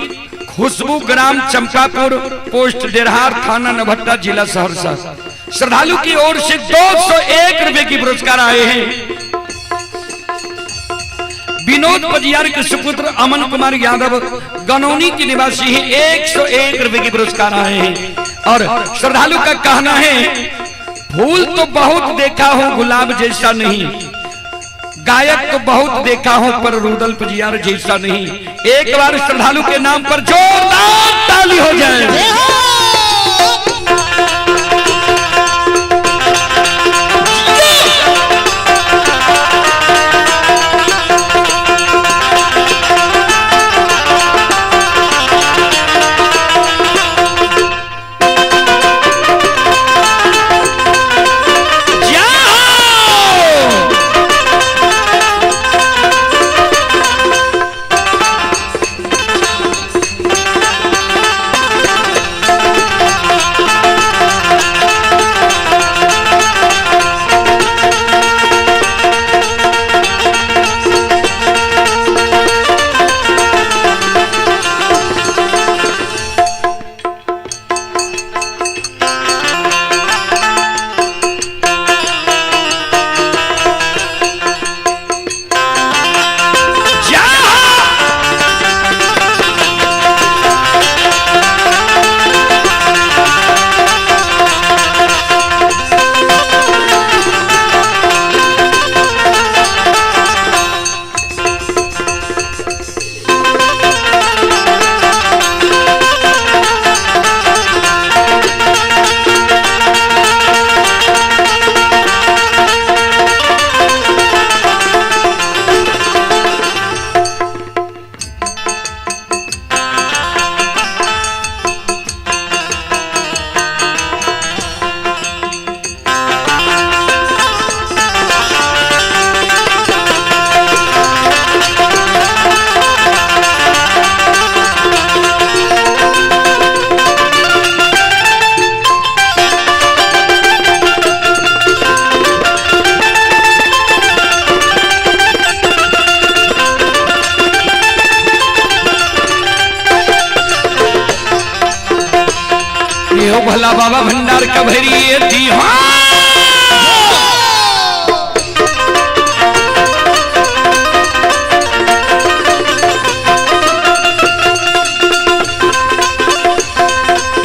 खुशबू ग्राम चंपापुर पोस्ट देरहार थाना नभट्टा जिला सहरसा श्रद्धालु की ओर से 201 रुपए की पुरस्कार आए हैं। विनोद पजियार के सुपुत्र अमन कुमार यादव गनौनी के निवासी हैं, 101 रुपए की पुरस्कार आए हैं। और श्रद्धालु का कहना है, फूल तो बहुत देखा हूं गुलाब जैसा नहीं, गायक तो बहुत देखा हूं पर रुदल पजियार जैसा नहीं। एक बार श्रद्धालु के नाम पर जोरदार ताली हो जाए। अब बाबा भंडार का भैरी ये दी।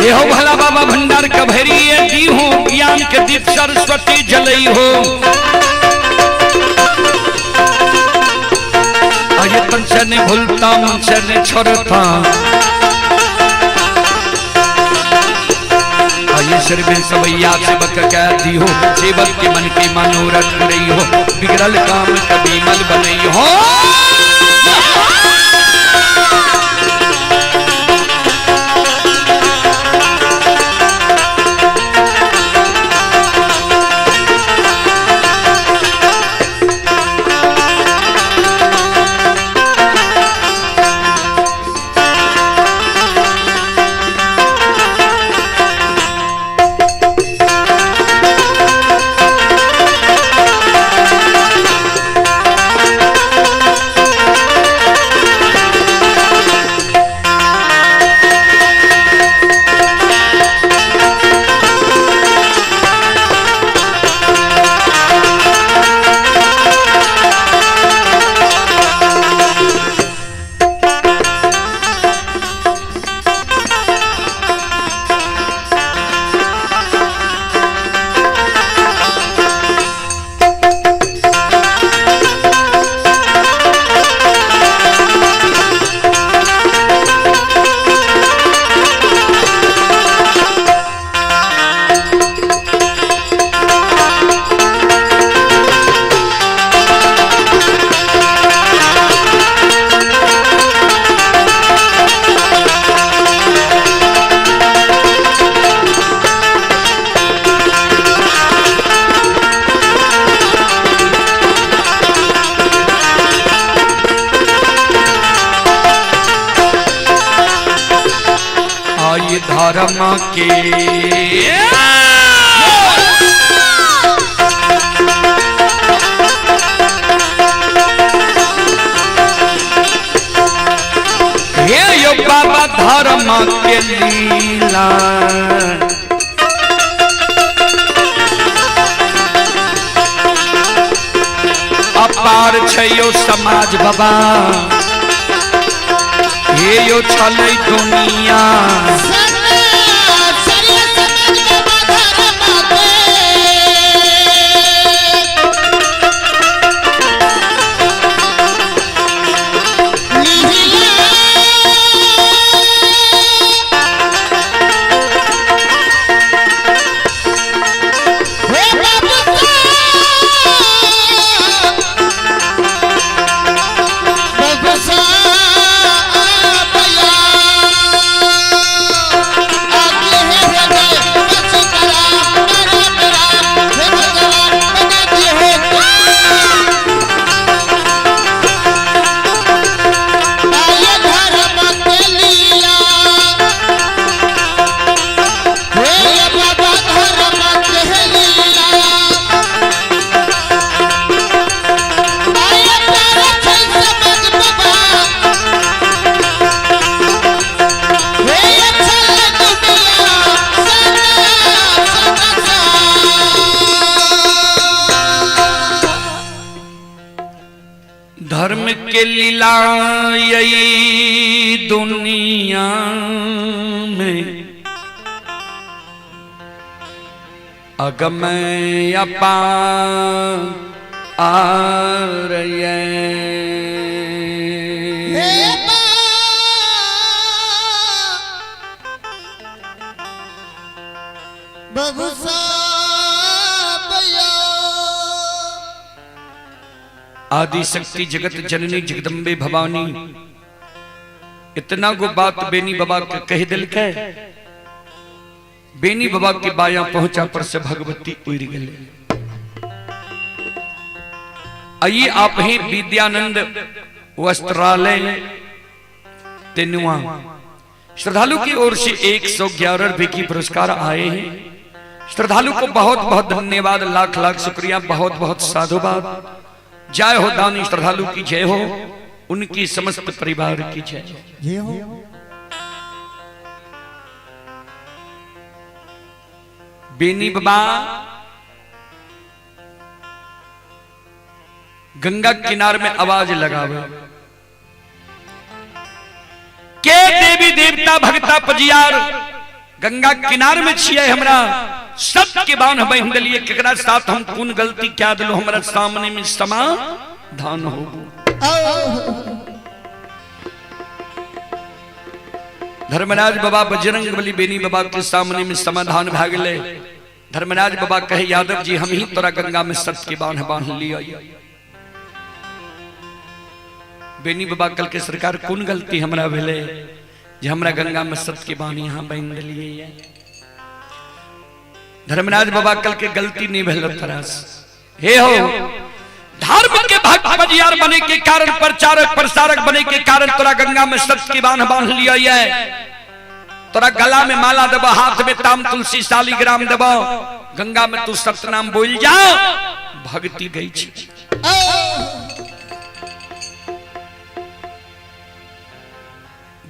ये हो भला बाबा भंडार का भैरी ये दी हो, ज्ञान के दीप सरस्वती जलई हो। अये तन से ने भूलता मन से ने छोड़ता, अये सिर में सवैया सेवक कह दी हो, सेवक के मन के मनोरथ रही हो, बिगड़ल काम कभी मल बनई हो। आई धर्म के हे यो बाबा धर्म के लीला, अपार छै यो समाज बाबा, हे यो छलै दुनिया। धर्म के लीला यही दुनिया में अगम अपार ये। आदि शक्ति जगत जननी जगदम्बे भवानी, इतना गो बात बेनी बाबा के कह दिल के, बेनी बाबा के बाया पहुंचा पर से भगवती उड़ गए। आइए आप ही विद्यानंद वस्त्रालय तेनुआ श्रद्धालु की ओर से 111 रुपए की पुरस्कार आए हैं। श्रद्धालु को बहुत बहुत धन्यवाद, लाख लाख शुक्रिया, बहुत बहुत साधुवाद। जय हो दानी श्रद्धालु की जय हो, उनकी समस्त परिवार की जय हो। बेनी बाबा गंगा किनार में आवाज लगावे के देवी देवता भगता पजियार गंगा किनार में छियै, हमरा सबके बान्ह बान्हि देलियै, केकरा साथ हम कोन गलती क्या देलहुं, हमरा सामने में समाधान हो। धर्मराज बाबा बजरंग बली बेनी बाबा के सामने में समाधान भए गेलै। धर्मराज बाबा कहे यादव जी हम ही तोरा गंगा में सबके बान्ह बान्ह लिया। बेनी बाबा कल के सरकार कोन गलती हमरा भेलै जे हमरा गंगा में सत्य के बान्ह यहाँ बान्हि देलियै। धर्मराज बाबा कल के गलती नहीं भेल तोरा से। हे हो धर्म के भक्त बजियार बने के कारण, प्रचारक प्रसारक बने के कारण तोरा गंगा में सत्य के बान्ह बान्ह लिया। तोरा गला में माला देबो, हाथ में ताम तुलसी शालिग्राम देबो, गंगा में तू सतनाम बोल जा, भक्ति गई छी।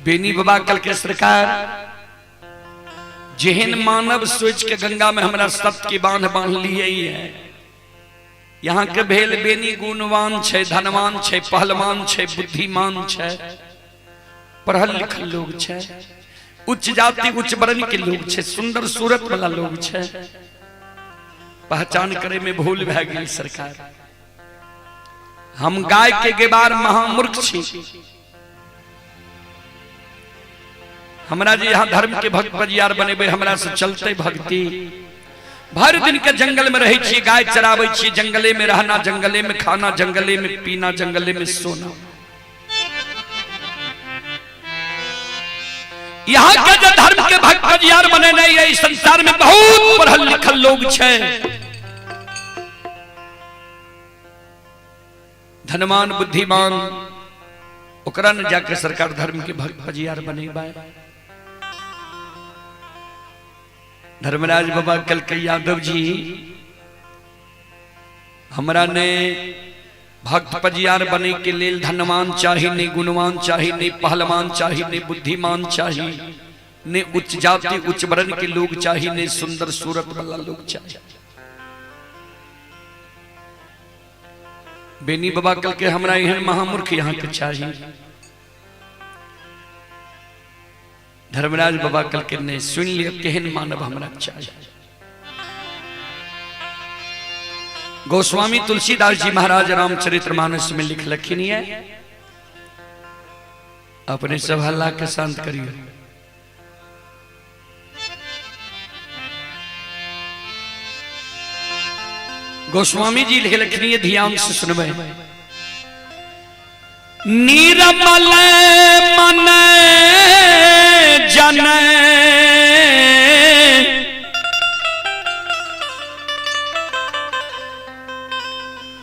बेनी बाबा कल के सरकार जेहन मानव सोच के गंगा में हमरा सत्य के बांध बांध लिए है। यहाँ के भेल बेनी गुणवान छे, धनवान छे, पहलवान छे, बुद्धिमान छे, पढ़ल लिखल लोग छे, उच्च जाति उच्च वर्ण के लोग छे, सुंदर सूरत वाला लोग छे। पहचान करे में भूल भै गेल सरकार। हम गाय के गेबार महामूर्ख छी। हमरा जे यहाँ धर्म के भक्त बजियार बनेबे, हमरा से चलते भक्ति। भर दिन के जंगल में रहे छी, गाय चराबै छी, जंगले में रहना, जंगले में खाना, जंगले में पीना, जंगले में सोना। यहाँ के जो धर्म के भक्त बजियार बने नहीं है, इस संसार में बहुत पढ़ल लिखल लोग छे, धनवान बुद्धिमान, ओकरा न जाके सरकार धर्म के भक्त बजियार बनेबा। धर्मराज बाबा कल के यादव जी हमरा ने भक्त पजियार बने के लेल धनवान चाही, नहीं गुणवान चाही, नहीं पहलवान चाही, नहीं बुद्धिमान चाही, नहीं उच्च जाति उच्च वर्ण के लोग चाही, नहीं सुंदर सूरत वाला लोग चाही। बेनी बाबा कल के हमरा एहन महामूर्ख यहाँ के चाही। धर्मराज बाबा कल के नहीं सुन लियो केहन मानव हमरा चाही। गोस्वामी तुलसीदास जी महाराज रामचरितमानस में लिख लखिन है, अपने सब हल्ला के शांत करियो। गोस्वामी जी लिख लखिन है, ध्यान से सुनबे। निर्मल मन जन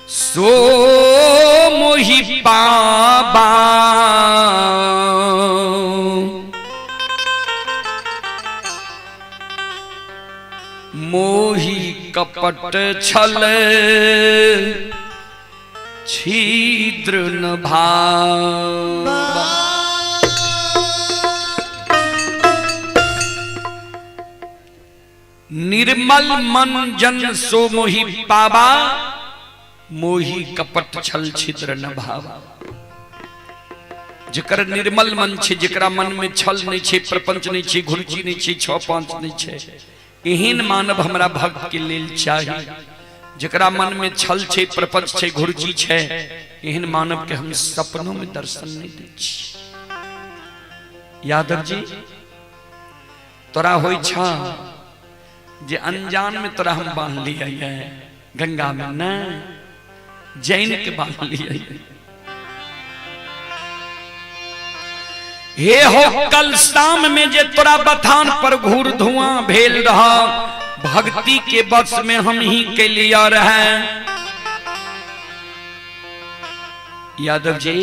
सो मोहि पाबा, मोहि कपट छल छिद्र न भावा। निर्मल मन जन सो मोहि पाबा, मोहि कपट छल छिद्र न भावा। जकर निर्मल मन छे, जकरा मन में छल नहीं छे, प्रपंच नहीं छे, घुरची नहीं छे, छह पांच नहीं छे, एहन मानव हमरा भक्त के लेल चाही। जकरा मन में छल छे, प्रपंच छे, घुरची छे, एहन मानव के हम सपनों में दर्शन नहीं दै छी। यादव जी तोरा होई छा जे अनजान में तोरा हम बांध लिया है गंगा में, न जैन के बांध लिया है। हे हो कल शाम में जे तोरा बथान पर घूर धुआं भेल रहा, भक्ति के बस में हम ही के लिया रहे। यादव जी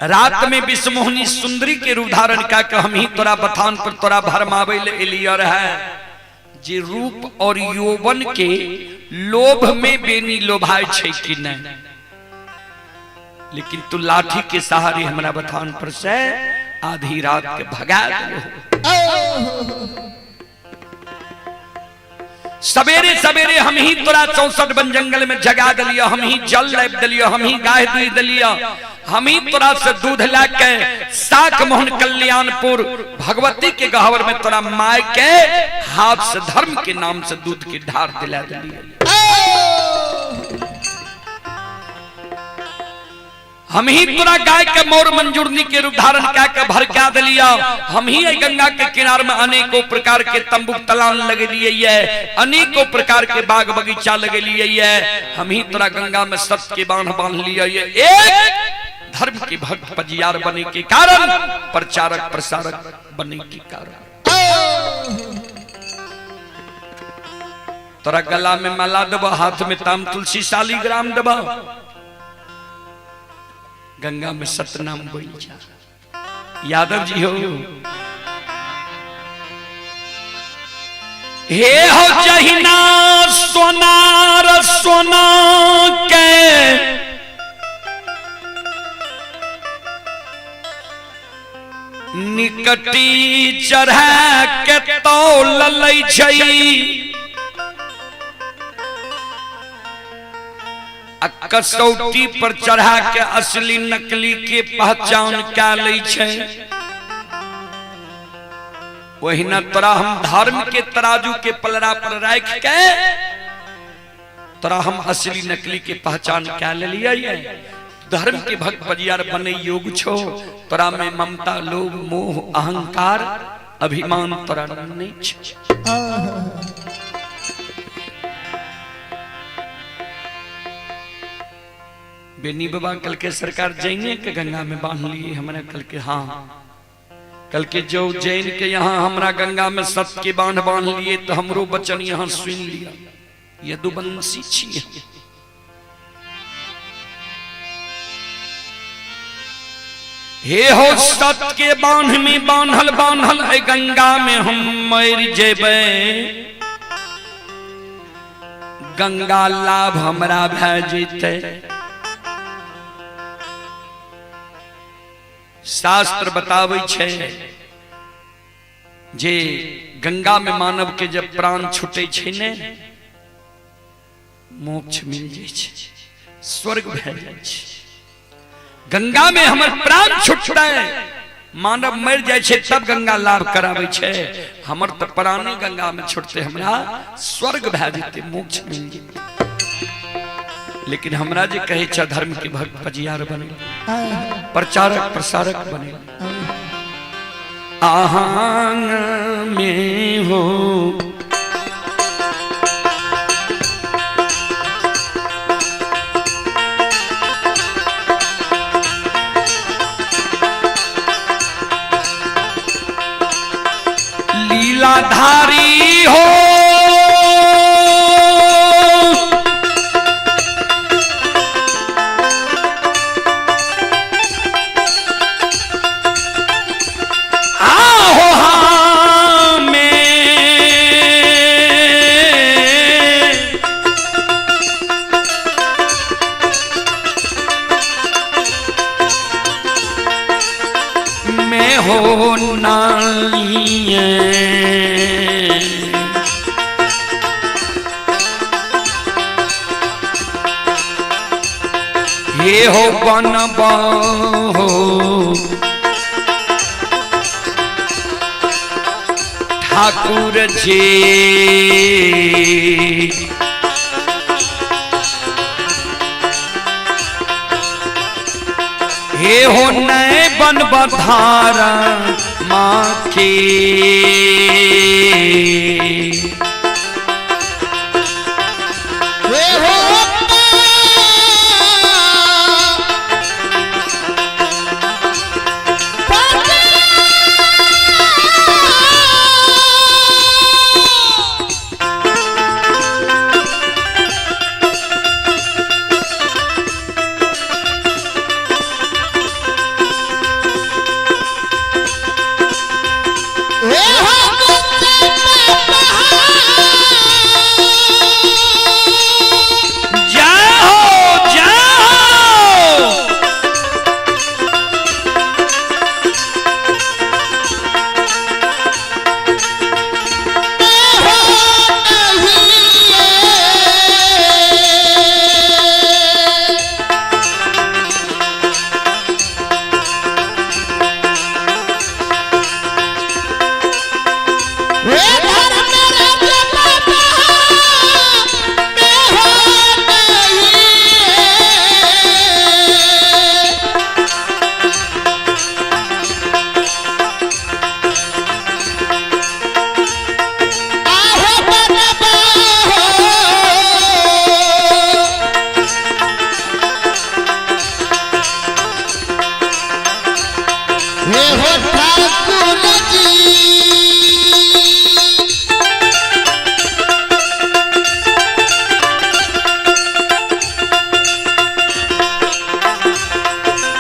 रात में विश्वमोहिनी सुंदरी के रूप धारण का हम ही तोरा बथान पर तोरा भरमावे ले लिया रहे। जे रूप और यौवन के लोभ में बेनी लोभाय छे कि नहीं, लेकिन तू लाठी के सहारे हमरा बथान पर से आधी रात के भगा दो। सवेरे सवेरे हम ही तोरा 64 वन जंगल में जगा दिलियो, हम ही जल लाबि दिलियो, हम ही गाय दूध दिलियो, हम ही तोरा से दूध ला के साक मोहन कल्याणपुर भगवती के गहवर में तोरा माय के हाथ से धर्म के नाम से दूध की ढार दिला दिलियो। हम ही तोरा गाय के मोर मंजूरनी के रूप धारण कए के भड़का दिलिया। हम ही गंगा के किनार में अनेकों प्रकार के तंबू तलान लगेलिए ये, अनेकों प्रकार के बाग बगीचा लगेलिए ये। हम ही तोरा गंगा में सत्य के बांध बांध लिया ये। एक धर्म के भक्त पजियार बने के कारण, प्रचारक प्रसारक बने के कारण। तोरा गला में माला देबो, हाथ में ताम तुलसी शालीग्राम देबो, गंगा में सतनाम बोल जा। यादव जी हो हे हो जहिना सोनार सोना के निकटी चढ़ा के तौल लै छै, कसौटी पर चढ़ा के असली नकली के पहचान कै लै छै, ओहिना तोरा हम धर्म के तराजू के पलड़ा पर राख के तोरा हम असली नकली के पहचान कै लेलियै। धर्म के भक्त बजियार बने योग छो, तोरा में ममता लोभ मोह अहंकार अभिमान तोरा नहीं छो। बेनी बाबा कल के सरकार जैने के गंगा में बांध लिए हमरा, कल के हाँ कल के जो जैन के यहाँ हमरा गंगा में सत के बांध बांध लिए तो हमरो बचन यहाँ सुन लिया। यदुवंशी छी। हे हो सत के बांध में बांधल बांधल है गंगा में हम मर जेबै, गंगा लाभ हमरा भए जेतै। शास्त्र बताबै छै जे गंगा में मानव के जब प्राण छूटे छै ने, मोक्ष मिल जाइ छै, स्वर्ग भए जाइ छै। गंगा में हमर प्राण छूटतै, मानव मर जाइ छै तब गंगा लाभ कराबै छै। हमर तऽ प्राणे गंगा में छूटतै, हमरा स्वर्ग भए जेतै, मोक्ष मिल जेतै। लेकिन हमरा जे कहै छै धर्म के भक्त पजियार बने, प्रचारक प्रसारक बने, आहांग में हो लीलाधारी हो, आहो हमें मैं हो नालिए हे हो बनबा हो ठाकुर जी, हे हो नए बन बधारा माँ के। हे हो हे हो। हे धर्मराज बाबा के हो नहीं आहो बनबा हो। हे हो ठाकुर जी।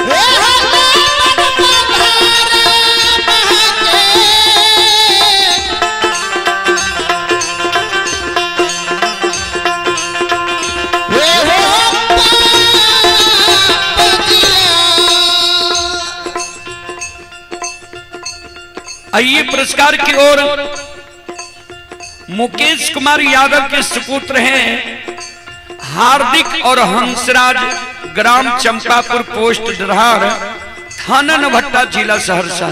हे हो दामन पधारे महके। हे हो पापजिया। आइए पुरस्कार की ओर मुकेश कुमार यादव के सुपुत्र हैं हार्दिक और हंसराज, ग्राम चंपापुर, पोस्ट डरहार, थाना नभट्टा, जिला सहरसा।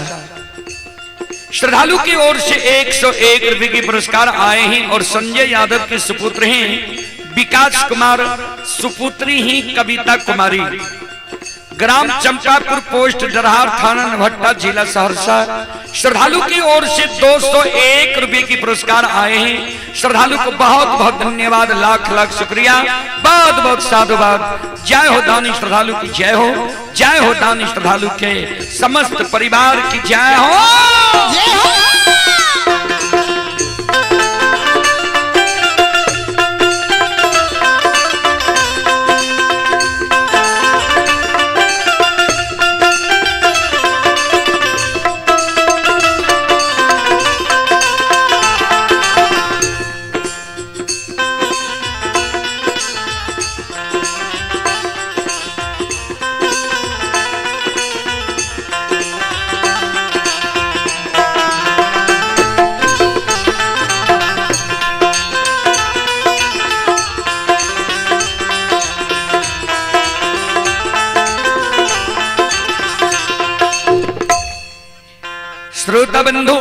श्रद्धालु की ओर से 101 रुपए के पुरस्कार आए हैं और संजय यादव के सुपुत्र हैं विकास कुमार, सुपुत्री ही कविता कुमारी, ग्राम चंपापुर, पोस्ट डरहार, थाना नभट्टा, जिला सहरसा। श्रद्धालु की ओर से 201 रुपए की पुरस्कार आए हैं। श्रद्धालु को बहुत बहुत धन्यवाद, लाख लाख शुक्रिया, बहुत बहुत साधुवाद। जय हो दानी श्रद्धालु की जय हो, जय हो दानी श्रद्धालु के समस्त परिवार की जय हो। जय हो। श्रोता बंधु,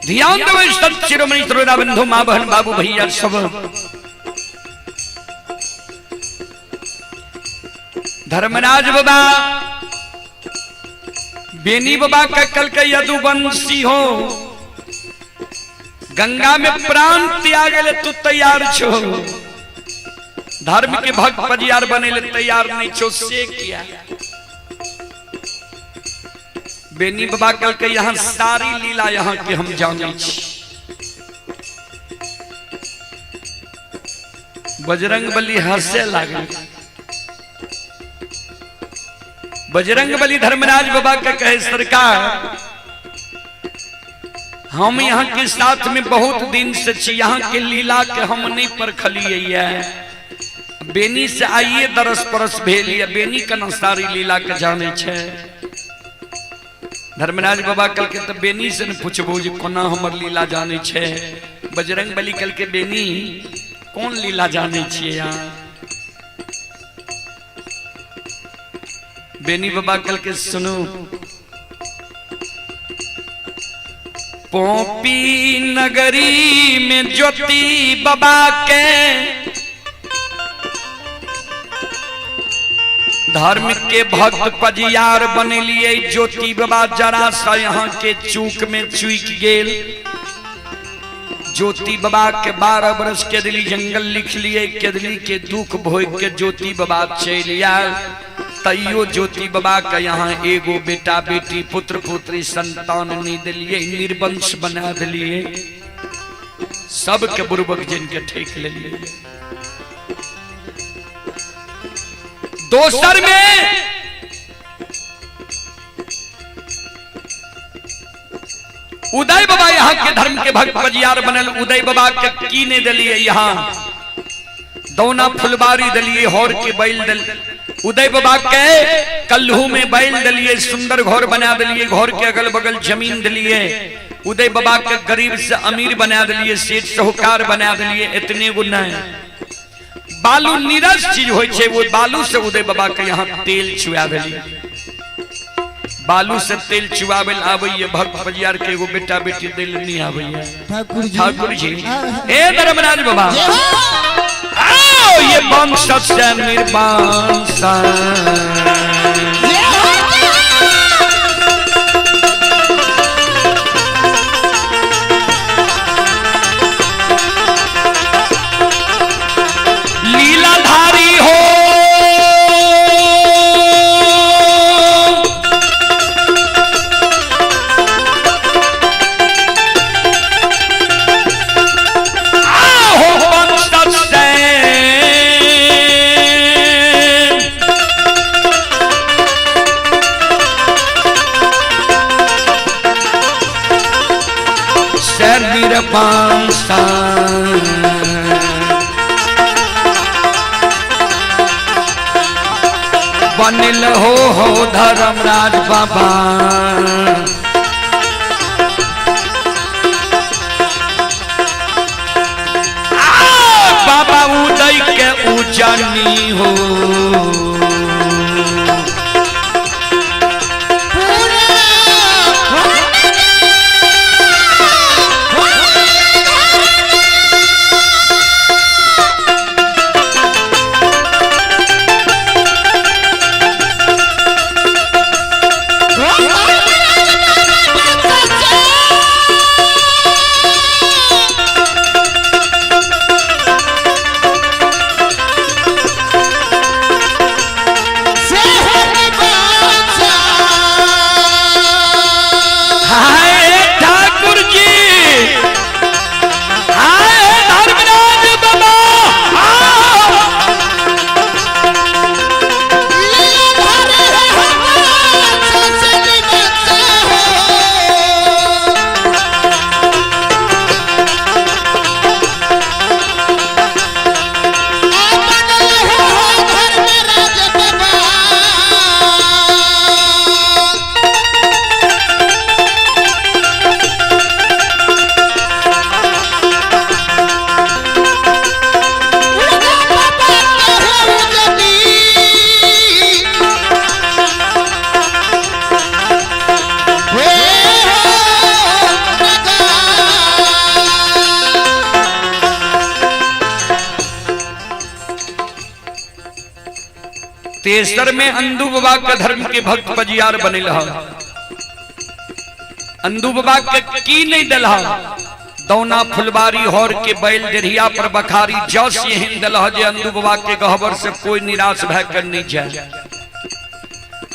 ध्यान दो सत शिरोमणि श्रोता बंधु, माँ बहन बाबू भैया सब। धर्मराज बाबा बेनी बाबा का कल का यदुवंशी हो, गंगा में प्राण त्याग ले तू तैयार छो, धर्म के भक्त पजियार बने ले तैयार नहीं छो, से किया बेनी बाबा कल के यहाँ सारी लीला यहाँ के हम जाने छी। बजरंग बली हंसे लागल। बजरंग बली धर्मराज बाबा के कहे, सरकार हम यहाँ के साथ में बहुत दिन से छी, यहाँ के लीला के हम नहीं परखलिए है। बेनी से आइए दरस परस भेल ये बेनी कना सारी लीला के जाने छे। धर्मराज बाबा कल के तो बेनी से न पूछबो जे कोना हमर लीला जाने छे। बजरंग बली कल के बेनी कौन लीला जाने छिए यार। बेनी बाबा कल के सुनो, पोपी नगरी में ज्योति बाबा के धर्म के भक्त पजियार बनेलिए। ज्योति बाबा जरा सा यहाँ के चूक में चूक गेल। ज्योति बाबा के 12 बरस के दिली जंगल लिख लिए, केदली के दुख भोग के ज्योति बाबा चल आयल। तैयो ज्योति बाबा के यहाँ एगो बेटा बेटी पुत्र पुत्री संतान नहीं दिलिए, निर्वंश बना दिलिए, सबके बुर्बक जिन के ठेक ले लिए। दोसर में उदय बाबा यहाँ के धर्म के भक्त बजियार बनल। उदय बाबा के कीने दिलिए, यहाँ दौना फुलबारी दिलिए, हौर के बैल दिल उदय बाबा के कल्हू में बैल दिलिए, सुंदर घर बना दिलिए, घर के अगल बगल जमीन दिलिए। उदय बाबा के गरीब से अमीर बना दिलिए, सेठ साहूकार बना दिलिए। इतने गो नहीं, बालू नीरस चीज होय छे, वो बालू से उदय बाबा के यहाँ तेल छुआ दिलिए। बालू से तेल चुआवे ला आबैया, भक्त परियार के एगो बेटा बेटी दिल नहीं आबैया। ठाकुर जी, ठाकुर जी, हाँ, हाँ। ए धर्मराज बाबा, जय हो। आओ ये वंश से निर्वंश। जय हो। लीलाधारी हो, आहो वंश से से निर्वंश। बनिल हो धर्मराज बाबा। आ, बाबा उदय के उजनी हो। हाय ठाकुर जी, हाय धर्मराज बाबा, आओ। तेसर में अंदू बाबा के धर्म के भक्त पजियार बनिल ह। अंदू बाबा के की नहीं दिल, दौना फुलबारी हौर के बैल डेढ़िया पर बखारी जस एहन दिल जे अंदू बाबा के गहबर से कोई निराश भय कर नहीं जाए।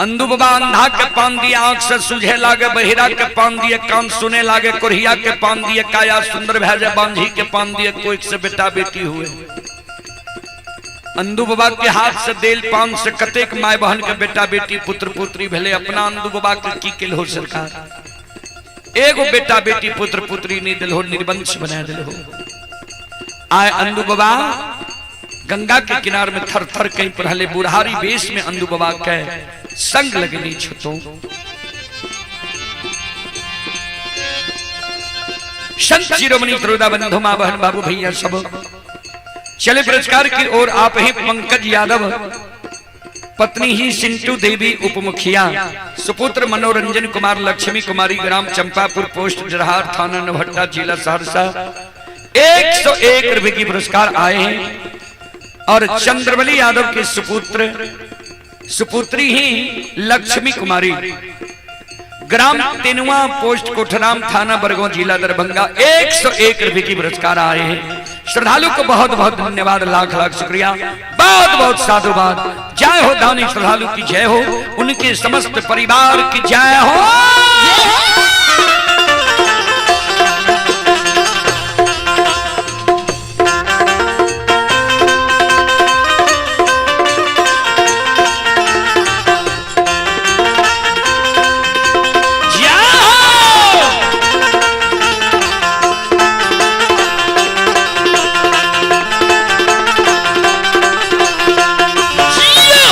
अंदू बाबा अंधा के पान दिए आंख से सूझे लागे, बहिरा के पान दिए कान सुने लागे, कोढ़िया के पान दिए काया सुंदर भय जाए, बांझी के पान दिए कोई से बेटा बेटी हुए। अंदू बाबा के हाथ से देल पान से कतेक my बहन के बेटा बेटी पुत्र पुत्री भेले। अपना अंदू बाबा के की केल हो सरकार, एगो बेटा बेटी पुत्र पुत्री नहीं दिल हो, निर्वंश बना दिल हो। आए अंदू बाबा गंगा के किनार में थर थर कहीं पर हले बुढ़ारी वेश में अंदू बाबा के संग लगनी छतो। संत शिरोमणि त्रोदा बंधु माँ बहन बाबू भैया सब चले पुरस्कार की ओर। आप ही पंकज यादव, पत्नी ही सिंटू देवी उपमुखिया, सुपुत्र मनोरंजन कुमार, लक्ष्मी कुमारी, ग्राम चंपापुर, पोस्ट जरहार, थाना नवहट्टा, जिला सहरसा, 101 रुपए की पुरस्कार आए हैं। और चंद्रबली यादव के सुपुत्र सुपुत्री ही लक्ष्मी कुमारी, ग्राम तेनुआ, पोस्ट कोठराम, थाना बरगांव, जिला दरभंगा, 101 रुपए की पुरस्कार आए हैं। श्रद्धालु को बहुत बहुत धन्यवाद, लाख लाख शुक्रिया, बहुत बहुत साधुवाद। जय हो दानी श्रद्धालु की जय हो, उनके समस्त परिवार की जय हो। जय हो। जियो।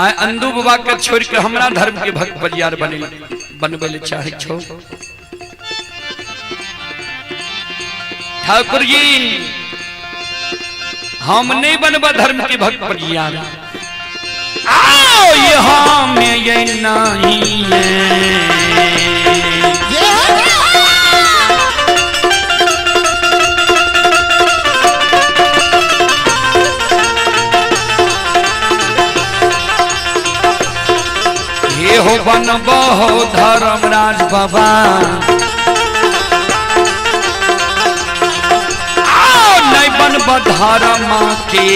आय अंदू बाबा के छोड़ के हमरा धर्म के भक्त बजियार बने बनबै ले चाहे छो। ठाकुर जी हम नहीं बनबा धर्म के भक्त बजियार। आओ यहाँ में ये नहीं है। ये हो बनबो हो धर्मराज बाबा। आओ नहीं बनब धर्म के।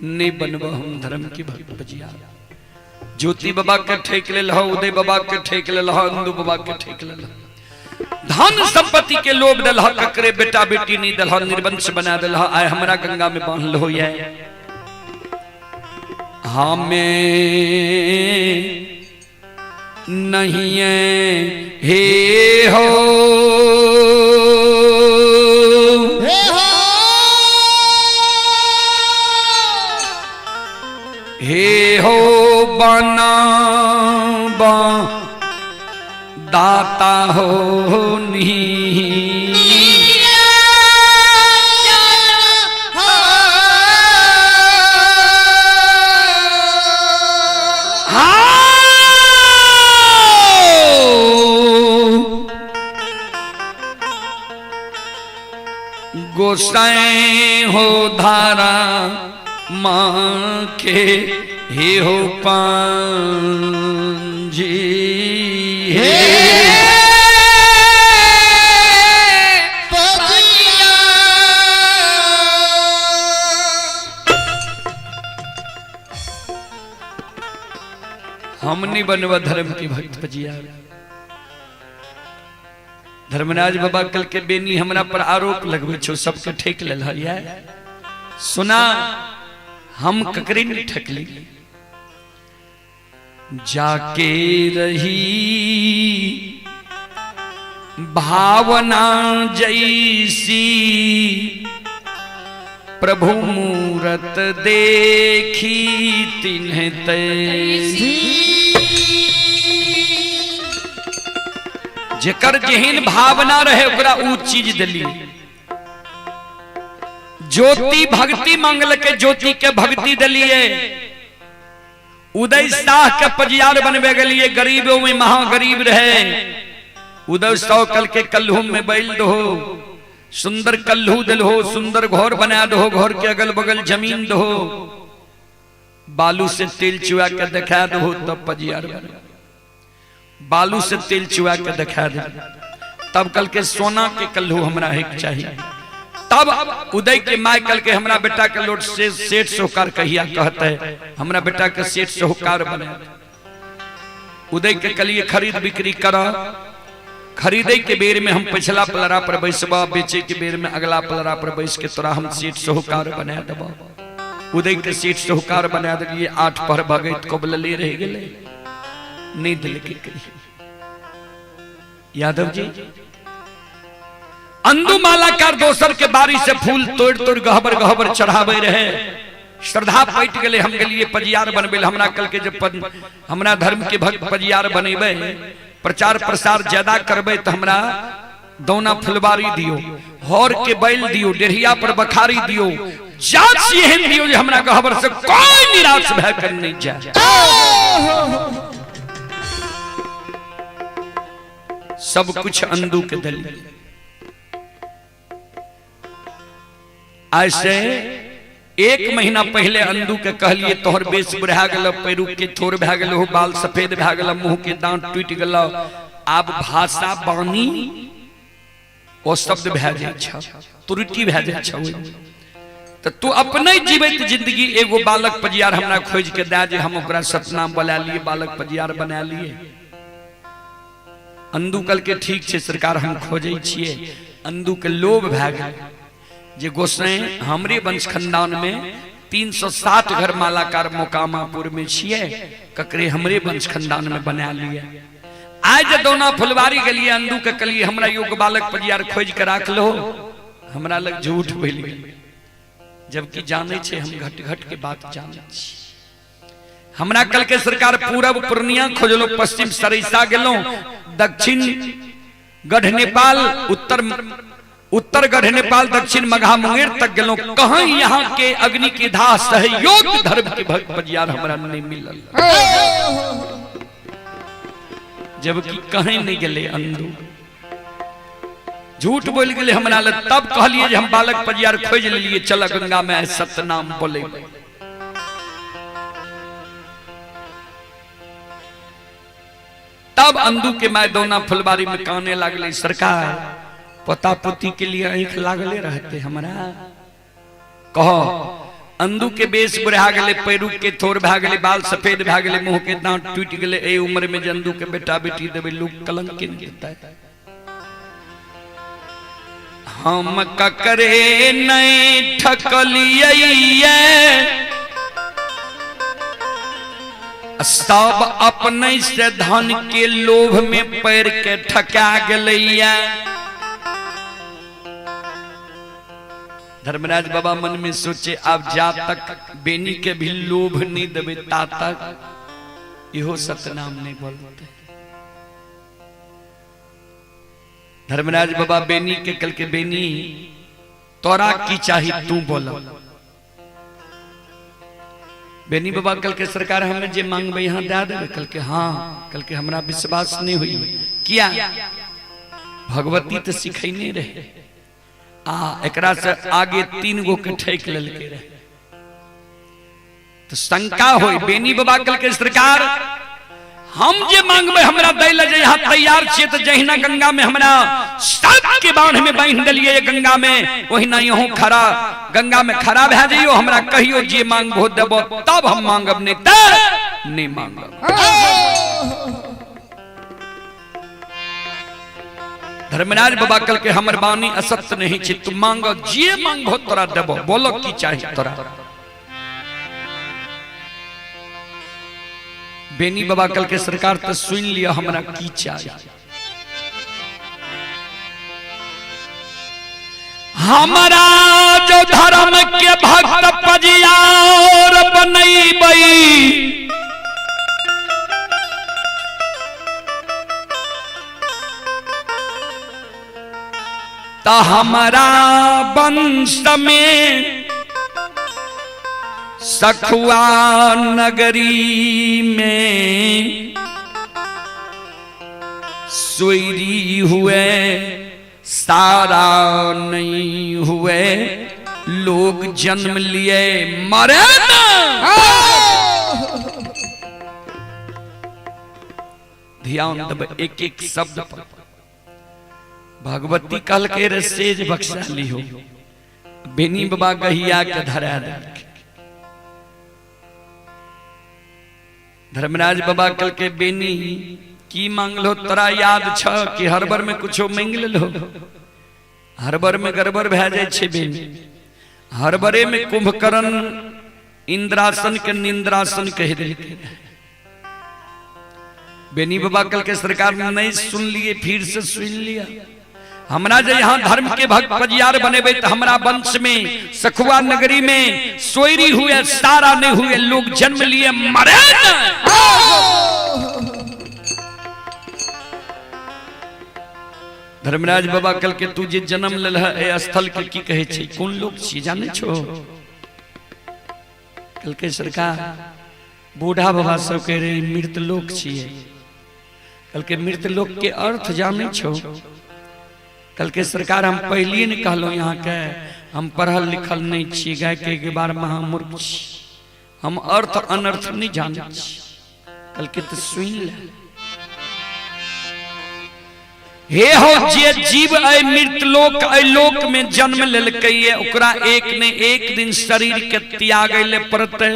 नहीं बनब हम धर्म के भक्त बजिया। ज्योति बाबा के ठेक ले लहो, उदय बाबा के ठेक ले लहो, अंदू बाबा के ठेक ले लहो। धन संपत्ति के लोभ दिलह, ककरे बेटा बेटी नहीं दिलह, निर्वंश बना दिलह। आए हमरा गंगा में बांध लो ये हमें नहीं है हे हो हे हो बना बा दाता हो नी। गोसाई हो धारा माँ के हे हो पांजी हे। हम नहीं बनवा धर्म की भक्त बजिया। धर्मराज बाबा कल के बेनी हमरा पर आरोप लगवे छो, सबके ठेक लेल है। सुना हम ककरे नहीं ठकली। जाके रही भावना जैसी प्रभु मूरत देखी तिन्ह तैसी। जेकर जेहन भावना रहे ओकरा ऊ चीज दिली। ज्योति भक्ति मांगल के ज्योति के भक्ति दिलिए। उदय शाह के पजियार बनबे गेलिए, गरीबों में महा गरीब रहे। उदय सौ कल के कल्हू में बैल दो, सुंदर कल्हू दिलहो, सुंदर घर बना दो, घर के अगल बगल जमीन दो, बालू से तेल चुआ के दिखा दो तब पजियार बने। बालू से तेल चुआ के दिखा दे तब कल के सोना के कल्हू हमरा एक चाहिए। तब उदय के my कल के हमरा बेटा के लोट से सेठ सोहकार कहिया कहते है, हमरा बेटा के सेठ सोहकार बने। उदय के कलिए खरीद बिक्री कर, खरीदे के बेर में हम पिछला पलरा पर बैसबा, बेचे के बेर में अगला पलरा पर बैस के तोरा हम सेठ सोहकार बना देबा। उदय के सेठ सोहकार बना दिलिए। 8 पहर भगैत कबलले रह गेले, नहीं दिल के कही। यादव जी अंदू मालाकार दोसर के बारी से फूल तोड़ तोड़ गहबर गहबर चढ़ावे रहे। श्रद्धा पैट गए। हम गेलिए पजियार बनबे। हमरा कल के जब हमरा धर्म के भक्त पजियार बनेबे, प्रचार प्रसार ज्यादा करबे तो हमरा दौना फुलवारी दियो, हर के बैल दियो, डेढ़िया पर बखारी दियो, जात एहन दियो जे हमरा गहबर से कोई निराश भय कर नहीं जाए। सब कुछ अंदू के दल। ऐसे 1 महीना पहले अंदू के कहलिए तोहर बेस बुढ़ा गेल, पैरू के थोर भए गेल, बाल सफेद भए गेल, मुंह के दांत टूट गेल, आब भाषा बानी ओ शब्द भए जाइ छ, त्रुटि भए जाइ छ। तो तू अपने जीवित जिंदगी एगो बालक पजियार हमरा खोज के दे जे हम ओकरा सतनाम बना लिए, बालक पजियार बना लिए। अंदू कल के ठीक छे सरकार हम खोजै छियै। अंदू के लोभ भए गेल जे गोसाई हमरे वंश खानदान में 307 घर मालाकार मोकामापुर में छियै, ककरे हमरे वंश खानदान में बना लिए। आज जे दौना फुलवारी गेलिए अंदू के कहलिए हमरा योग बालक परियार खोज के राख लो, हमरा लग झूठ बोल गेल, जबकि जाने छे हम घट घट के बात जाने छी। हमरा कल के सरकार पूरब पूर्णिया खोजलो, पश्चिम सरैसा गेलो, दक्षिण गढ़ नेपाल, उत्तर उत्तर गढ़ नेपाल, दक्षिण मघा मुंगेर तक गेलो, कहीं यहाँ के अग्नि के धाह सहयोग धर्म के भक्त परियार हमरा नहीं मिलल, जबकि कहीं नहीं गेले अंदू झूठ बोल गेले हमरा लग। तब कहलिए जे हम बालक परियार खोज लेलिए, चल गंगा में सतनाम बोले। तब अंदू के my दौना फुलबारी में काने लागले, सरकार पोता पोती के लिए आंख लागले रहते हमरा। कहो अंदू के बेस बुढ़ा गेले, पैरू के थोर भा गेले, बाल सफेद भा गेले, मुंह के दांत टूट गेले, ए उम्र में जंदू के बेटा बेटी देबे लोग कलंक के देता। हम ककरे नहीं ठकलिए, सब अपने से धन के लोभ में पैर के ठका गेलैया। धर्मराज बाबा मन में सोचे अब जा तक बेनी के भी लोभ नहीं देवे ता तक इहो सतनाम नहीं बोलते। धर्मराज बाबा बेनी के कल के बेनी तोरा की चाही तू बोल। बेनी बाबा कल के सरकार हमें जे मांगबे यहाँ दे देवे। कल के हाँ, कल के हमरा विश्वास नहीं हुई। किया भगवती तो सिखैने रहे, आ एकरा से आगे 3 गो के ठेक लेलके रहे, तो शंका होई। बेनी बाबा कल के सरकार हम जे मांगबे हमरा दै ले जे यहाँ तैयार छियै, तो जहिना गंगा में हमरा सब के बांध में बांध देलिए गंगा में, ओहिना यहूं खड़ा गंगा में खड़ा भए जइयो, हमरा कहियो जे मांगबो देबो तब हम मांगब, नहीं त नहीं मांगब। धर्मराज बाबा कल के हमर बानी असत्य नहीं छे, तू मांगो जे मांगबो तोरा देबो, बोलो की चाही तोरा। बेनी बाबा कल के सरकार तो सुन लिया हमरा की चाही। हमारा जो धर्म के भक्त पजियार बनैबै, त हमारा वंश में सखुआ नगरी में सोयरी हुए सारा नहीं हुए, लोग जन्म लिए मरे ना। ध्यान दब एक एक शब्द पर। भगवती कल के रे सेज बख्शा लिहो, बेनी बाबा गहिया के धरा दे। धर्मराज बाबा कल के बेनी की मांगलो तोरा याद छ कि हरबर में कुछो मांग लेलो। हरबर में गड़बड़ भए जाय छै बेनी, हरबरे में कुंभकर्ण इंद्रासन के निंद्रासन कह देलकै। बेनी बाबा कल के सरकार नहीं सुन लिए, फिर से सुन लिया। हमरा जे यहाँ धर्म के भक्त पजियार बनेबे तो हमरा वंश में सखुआ नगरी में सोयरी हुए सारा नहीं हुए, लोग जन्म लिए मरे ना। धर्मराज बाबा कल के तू जे जन्म लेल है ए स्थल के की कहे छै, कोन लोग छी जाने छो? कल के सरकार बूढ़ा बाबा सब कह रहे मृत लोक छिए। कल के मृत लोक के अर्थ जाने छो? कल के सरकार हम पहले ने कहलो यहाँ के हम पढ़ल लिखल नहीं छी, गाय के एक बार महामूर्ख छी, हम अर्थ अनर्थ नहीं जाने छी। कल के तो सुन ले, हे हो जे जीव ऐ मृत लोक ऐ लोक में जन्म लेलकै ओकरा एक ने एक दिन शरीर के त्यागै ले पड़तै।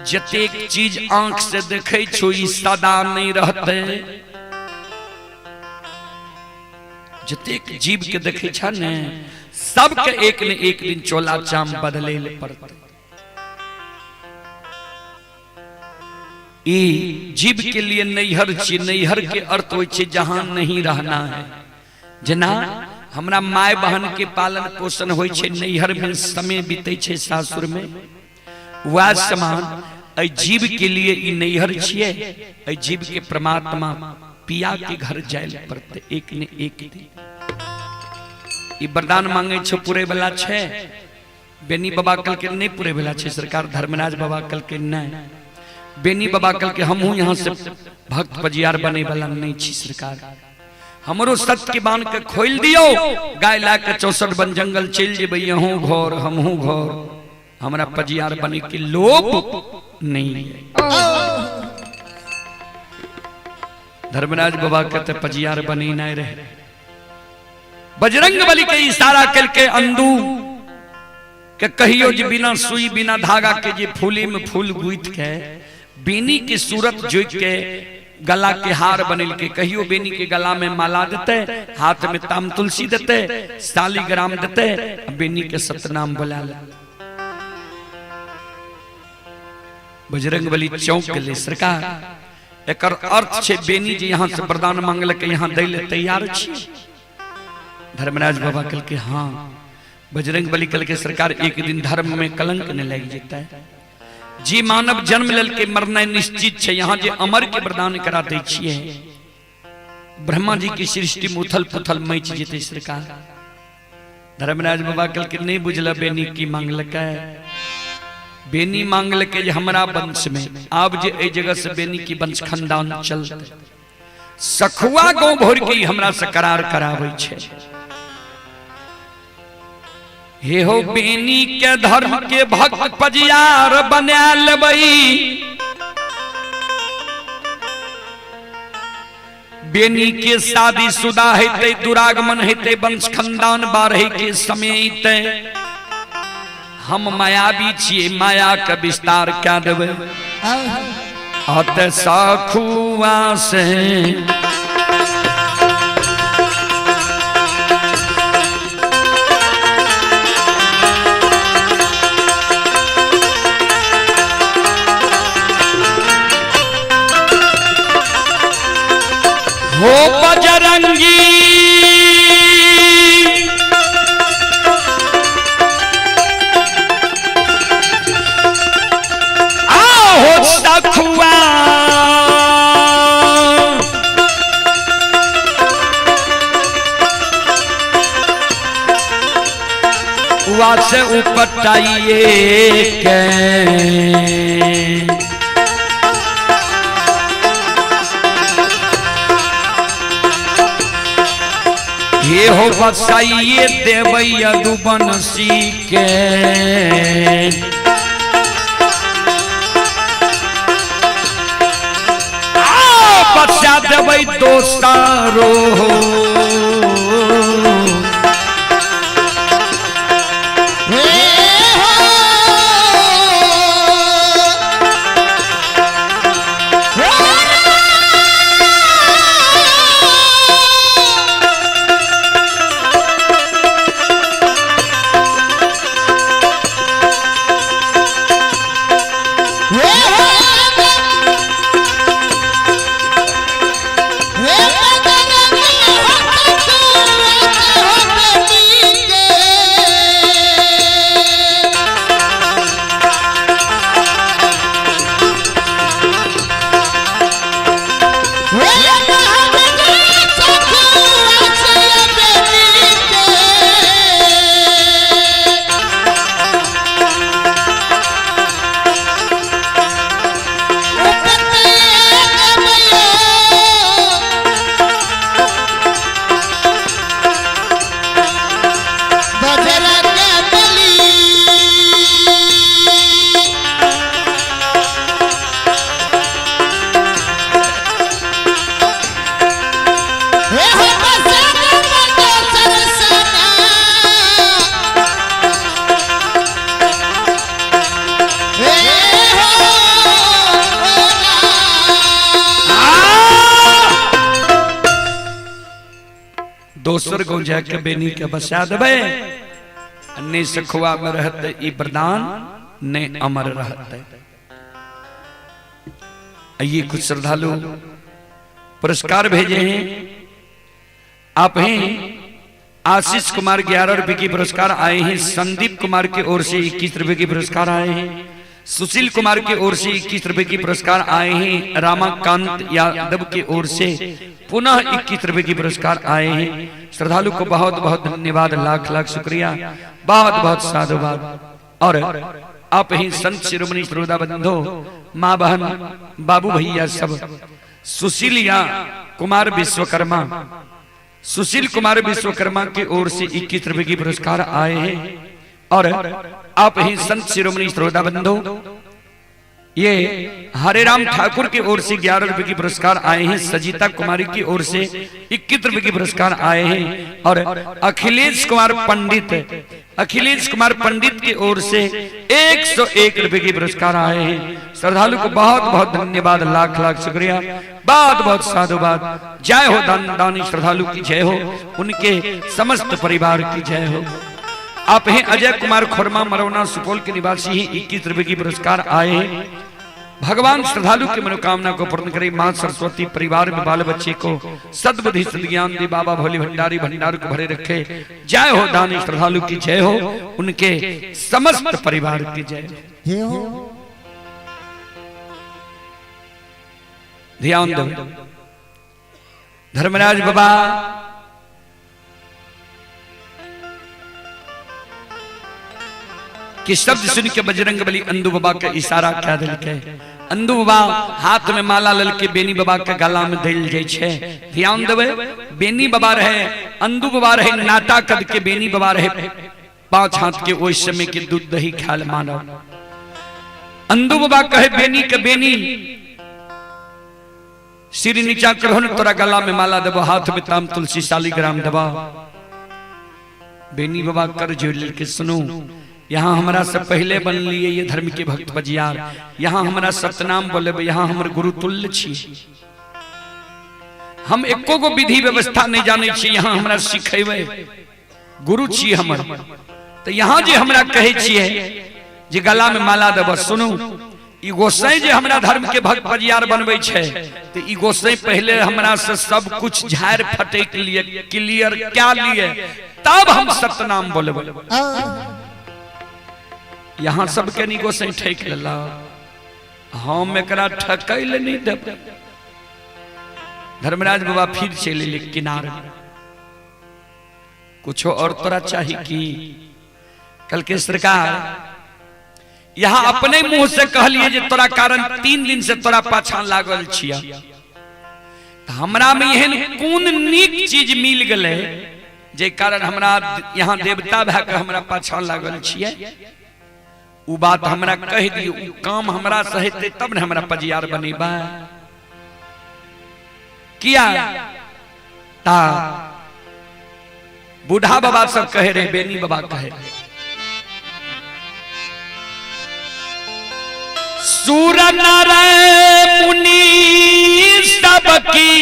जतेक चीज आंख से देखै छो ई सदा नहीं रहतै। जतेक जीव के देखै छ ने सबके एक ने एक दिन चोला चाम बदले ले पड़तै। ई जीव के लिए नैहर छी। नैहर के अर्थ होइ छै जहां नहीं रहना है। जेना हमरा माय बहन के पालन पोषण होइ छै नैहर में, समय बीतै छै सासुर में, वह समान एहि जीव के लिए ई नैहर छियै। एहि जीव के परमात्मा पिया के घर जाय पड़तै एक ने एक दिन। ई वरदान मांगे छो पूरे वाला छै? बेनी बाबा कल के नहीं पूरे वाला छै सरकार। धर्मराज बाबा कल के नहीं। बेनी बाबा कल के हमहू यहाँ से भक्त पजियार बने वाला नहीं छी सरकार। हमरो सत्य के बांध के खोल दियो, गाय ला के 64 वन जंगल चल जेबै, यहूं घर हमहू घर, हमरा पजियार बने के लोभ नहीं है। धर्मराज बाबा के ते पजियार बने नहीं रहे। बजरंग बली के इशारा करके अंदू के कहियो जे बिना सुई बिना धागा के जे फूली में फूल गुथ के बेनी के सूरत जोड़ के गला के हार बनेल के कहियो बेनी के गला में माला देते, हाथ में ताम तुलसी देते, शालीग्राम देते, बेनी के सतनाम बोला ले। बजरंग बली चौंक गेलै सरकार एकर अर्थ छे बेनी जे यहाँ से वरदान मांगलक यहाँ दै ले तैयार छी। धर्मराज बाबा कहलकै हाँ। बजरंग बली कहलकै सरकार एक दिन धर्म में कलंक नहीं लग जेतै। जे मानव जन्म लेलकै मरनाइ निश्चित छै, यहाँ जे अमर के वरदान करा दै छियै ब्रह्मा जी की सृष्टि में उथल पुथल मच जेतै सरकार। धर्मराज बाबा कहलकै नहीं बुझल बेनी की मांगलकै। बेनी मांगलकै जे हमरा वंश में आब जे एहि जगह से बेनी की वंश खानदान चलतै, सखुआ गाँव भर के हमरा से करार कराबै छै। हे हो बेनी के धर्म के भक्त पजियार बना लेबै, बेनी के शादी शुदा हेतै, दुरागमन हेतै, वंश खानदान बाढ़े के समय अयतै। हम मायावी छियै, माया के विस्तार कए देबै। अत सखुआ से हो बजरंगी आओ सखुआ से उपटाइए के ये हो बसाइए देवै यदुवंशी के। बचा देवै दोसारो दोसर गाँव जाके बेनी के बसा देबै, नहीं सखुआ में रहते ई वरदान नहीं अमर रहते। आइए कुछ श्रद्धालु पुरस्कार भेजे हैं। आप हैं आशीष कुमार 11 रुपए की पुरस्कार आए हैं। संदीप कुमार की ओर से 21 रुपए की पुरस्कार आए हैं। सुशील कुमार की ओर से 21 रुपए की पुरस्कार आए हैं। रामाकांत यादव की ओर से पुनः 21 रुपए की पुरस्कार आए हैं। श्रद्धालु को बहुत बहुत धन्यवाद, लाख लाख शुक्रिया, बहुत बहुत साधुवाद। और आप ही संत शिरोमणि श्रोता बंधो, माँ बहन बाबू भैया सब, सुशील या कुमार विश्वकर्मा, सुशील कुमार विश्वकर्मा की ओर से 21 रुपए की पुरस्कार आए हैं। और आप ही संत शिरोमणि श्रोता बंधो, ये हरे राम ठाकुर की ओर से 11 रुपए की पुरस्कार आए हैं। सजीता कुमारी की ओर से 21 रुपए की पुरस्कार आए हैं। और अखिलेश कुमार पंडित, अखिलेश कुमार पंडित की ओर से 101 रुपए की पुरस्कार आए हैं। श्रद्धालु को बहुत बहुत धन्यवाद, लाख लाख शुक्रिया, बहुत बहुत साधुवाद। जय हो दान दानी श्रद्धालु की जय हो, उनके समस्त परिवार की जय हो। आप हैं अजय कुमार खोरमा मरौना सुपौल के निवासी हैं, 21 रुपए की पुरस्कार आए हैं। भगवान श्रद्धालु की मनोकामना को पूर्ण करे। माँ सरस्वती परिवार में बाल बच्चे को सद्बुद्धि सद्ज्ञान दे। बाबा भोले भंडारी भंडार को भरे रखे। जय हो दानी श्रद्धालु की जय हो, उनके समस्त परिवार की जय हो। जय हो। ध्यान दो धर्मराज बाबा कि शब्द सुन के बजरंग बली अंधु बाबा का इशारा क्या दिल के अंधु बाबा हाथ में माला ललके बेनी बाबा के गला में दिल जाय छे। ध्यान देवे, बेनी बाबा रहे अंधु बाबा रहे नाटा कद के, बेनी बाबा रहे 5 हाथ के, ओहि समय के दूध दही खाल मानव। अंधु बाबा कहे बेनी के बेनी सिर नीचा करो न तोरा गला में माला देबो, हाथ में ताम तुलसी शालिग्राम देबो। बेनी बाबा कर जोड़ के सुनो, यहाँ हमरा से पहले बन लिए ये धर्म के भक्त बजियार, यहाँ हमरा सतनाम बोले, यहाँ हमर गुरु तुल्य छी, हम एको गो विधि व्यवस्था नहीं जाने छी, यहाँ हमरा सिखेबै गुरु छी हमर। तो यहाँ जे हमरा कहै छियै जे गला में माला देबो, सुनू ई गोसाई जे हमरा धर्म के भक्त बजियार बनबै छै, तो ई गोसाई पहले हमरा से सब कुछ झाड़ फटक लिए क्लियर क्या लिए तब हम सतनाम बोलबै। यहाँ सबके नहीं गोसाई ठेक लेला, हम एकरा ठकै ले नहीं देब। धर्मराज बाबा फिर चलि एलै किनार, कुछो और तोरा चाही की? कल के सरकार यहाँ अपने मुंह से कहलिए जे तोरा कारण 3 दिन से तोरा पाछा लागल छिया, हमरा में एहन कोन नीक चीज मिल गेलै जे कारण हमरा यहाँ देवता भए के हमरा पाछा लागल छियै? उ बात हमरा कहि दियौ, उ काम हमरा से हेतै तब ने हमरा पजियार बनेबै। किया ता बूढ़ा बाबा सब कहे रहे, बेनी बाबा कहे रहे, सूर नर मुनि सबकी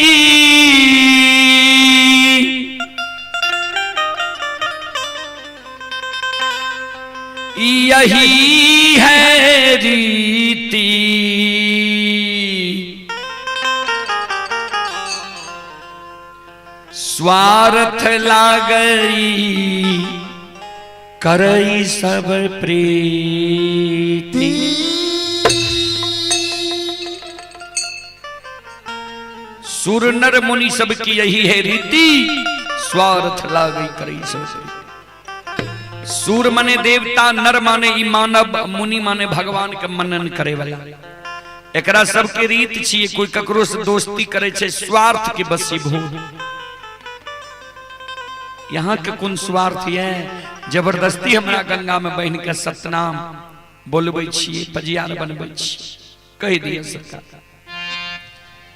यही है रीति, स्वार्थ लागई करई सब प्रीति। सुर नर मुनि सबकी यही है रीति, स्वार्थ लागई करई सब प्रीति। सूर माने देवता, नर माने ई मानव, मुनि माने भगवान के मनन करे वाला। एकरा सबके रीत छियै, कोई ककरो से दोस्ती करे छै स्वार्थ के बसीभूत। यहाँ के कोन स्वार्थ ये? जबरदस्ती हमरा गंगा में बहन के सतनाम बोलबै छियै, पजियार बनबै छियै। कहि दिया सरकार।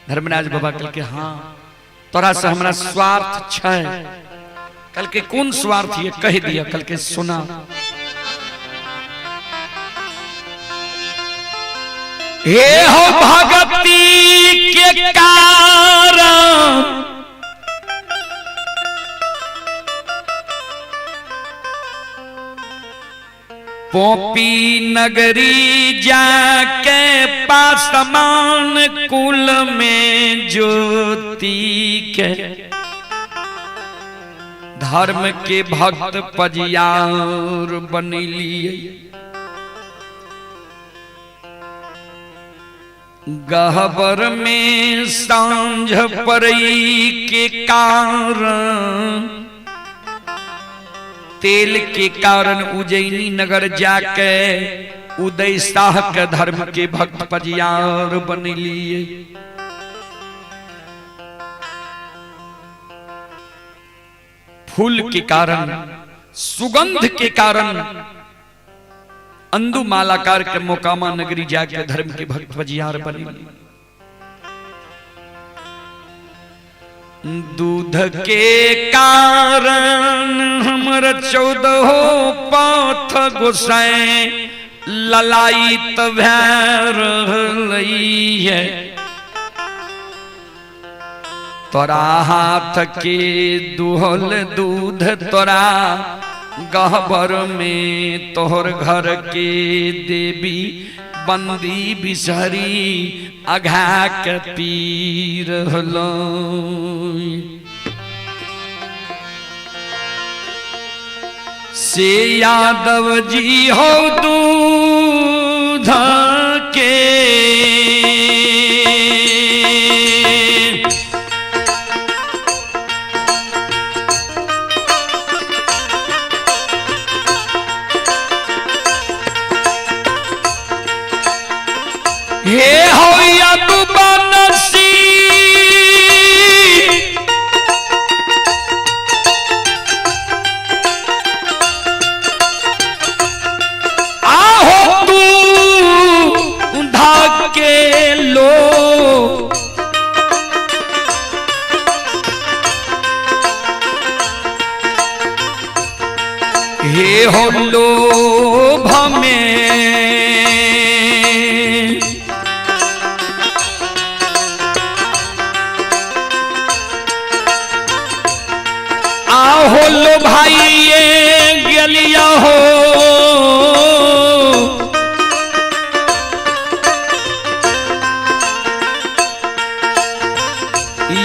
धर्मराज बाबा कहलकै हाँ तोरा से हमरा स्वार्थ छै। कहलकै कोन स्वार्थ ये? कहि दिया। कहलकै सुना, हे हो भगती के कारण पोपी नगरी जाके पास समान कुल में ज्योति के धर्म के भक्त पजियार बनेलिए। गहबर में सांझ परई के कारण, तेल के कारण उज्जैनी नगर जाके उदय शाह के धर्म के भक्त पजियार बनेलिए। फूल के कारण, सुगंध के कारण अंदु मालाकार के मोकामा नगरी जाके धर्म के भक्त पजियार बने। दूध के कारण हमर 14 पाथ गोसाई ललायित भै रहलै है। तोरा हाथ के दुहल दूध तोरा गहबर में तोहर घर के देवी बंदी बिसहरी अघा के पी रहलो। से यादव जी हो दूध के हे हो यादव बनसी आहो तू धाके लो हे हो लोभ में आहो लो भाई ये गलिया हो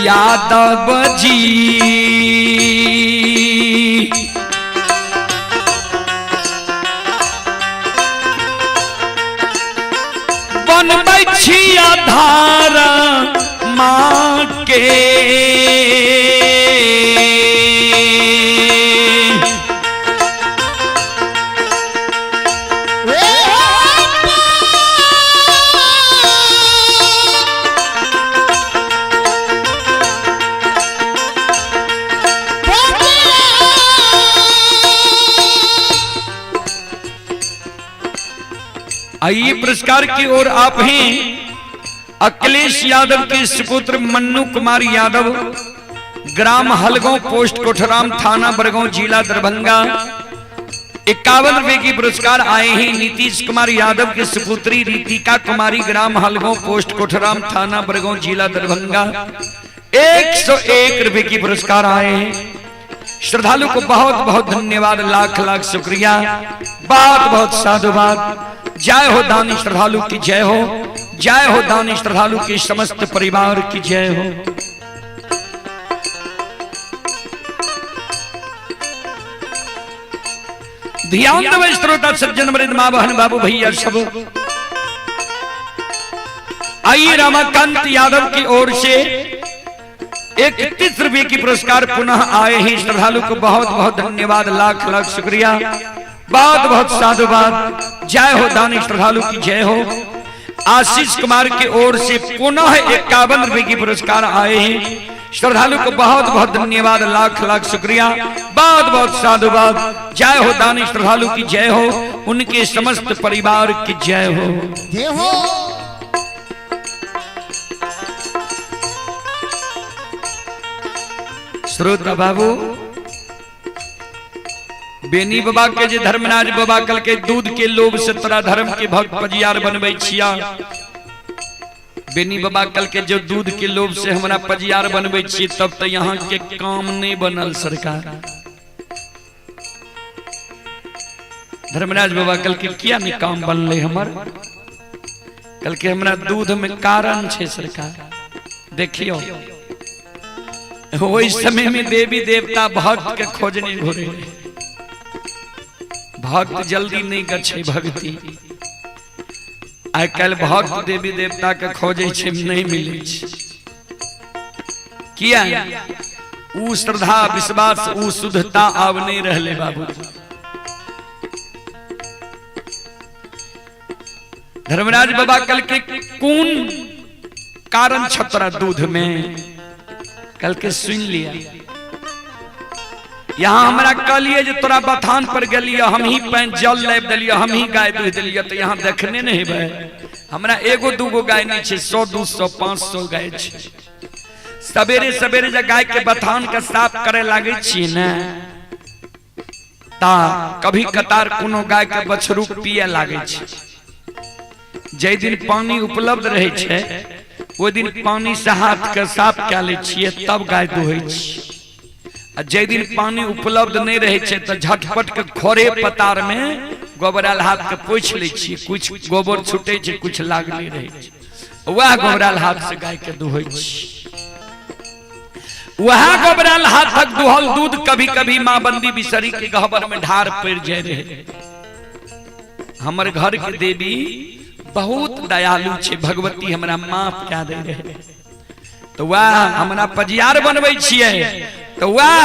यादव जी बनबै छी आधार माँ के। आइए पुरस्कार की ओर आप हैं अखिलेश यादव के सुपुत्र मन्नू कुमार यादव, ग्राम हलगांव, पोस्ट कोठराम, थाना बरगांव, जिला दरभंगा। 51 रुपए की पुरस्कार आए हैं नीतीश कुमार यादव के सुपुत्री रितिका कुमारी, ग्राम हलगांव, पोस्ट कोठराम, थाना बरगांव, जिला दरभंगा। 101 रुपए की पुरस्कार आए हैं। श्रद्धालु को बहुत बहुत धन्यवाद, लाख लाख शुक्रिया, बहुत बहुत साधुवाद। जय हो दानी श्रद्धालु की जय हो, जय हो दानी श्रद्धालु के समस्त परिवार की जय हो। ध्यान दो श्रोता सज्जन वृंद, मां बहन बाबू भैया सब। आइए रमाकांत यादव की ओर से 31 रुपए की पुरस्कार पुनः आए हैं। श्रद्धालु को बहुत बहुत धन्यवाद, लाख लाख शुक्रिया, बहुत बहुत साधुवाद। जय हो दानी श्रद्धालु की जय हो। आशीष कुमार की ओर से पुनः 51 रुपए की पुरस्कार आए हैं। श्रद्धालु को बहुत बहुत धन्यवाद, लाख लाख शुक्रिया, बहुत बहुत साधुवाद। जय हो दानी श्रद्धालु की जय हो, उनके समस्त परिवार की जय हो। जय हो। श्रोता बाबू, बेनी बाबा के जे धर्मराज बाबा कल के दूध के लोभ से तोरा धर्म के भक्त पजियार बनबै छिया। बेनी बाबा कल के जो दूध के लोभ से हमरा पजियार बनबै छी, तब तो यहाँ के काम नहीं बनल सरकार। धर्मराज बाबा कल के किया नहीं काम बनले हमर? कहलकै हमरा दूध में कारण छै सरकार। देखियो ओहि समय में देवी देवता भक्त के खोजने घुरे, भक्त जल्दी नहीं गछे भक्ति। आइ काल्हि भक्त देवी देवता के खोजे छै, नहीं मिले छै। किया? ऊ श्रद्धा विश्वास ऊ शुद्धता आब नहीं रहले बाबू। धर्मराज बाबा कल के कौन कारण छतरा दूध में? कल के सुन लिया, यहाँ हमरा कहलिए जे तोरा बथान पर गेलिए, हम ही पानि जल लाबि देलिए, हम ही गाय दूध देलिए, तो यहाँ देखने नहीं हेबै। हमरा एगो दूगो गाय नहीं छै, 100 200 500 गाय छै। सवेरे सवेरे जे गाय के बथान के साफ करे लागे छी ने, ता कभी कतार कोनो गाय के बछरू पिए लागे छै। जै दिन पानी उपलब्ध रहे छै ओहि दिन पानी से हाथ के साफ कए लै छियै, तब गाय दुहै छियै। आ जै दिन पानी उपलब्ध नहीं रहे छै तऽ झटपट के खोरे पतार में गोबराल हाथ के पोछि लै छियै, कुछ गोबर छूटे छै, कुछ लागले रहे छै, वएह गोबराल हाथ से गाय के दुहै छियै। वएह गोबराल हाथक दुहल दूध कभी कभी माँ बंदी बिसरी के गहबर में ढार पड़ जाए रहे। हमर घर के देवी बहुत दयालु छै, भगवती हमरा माफ कए दे रहे। तो वह हमरा पजियार बनबै छियै, तो वह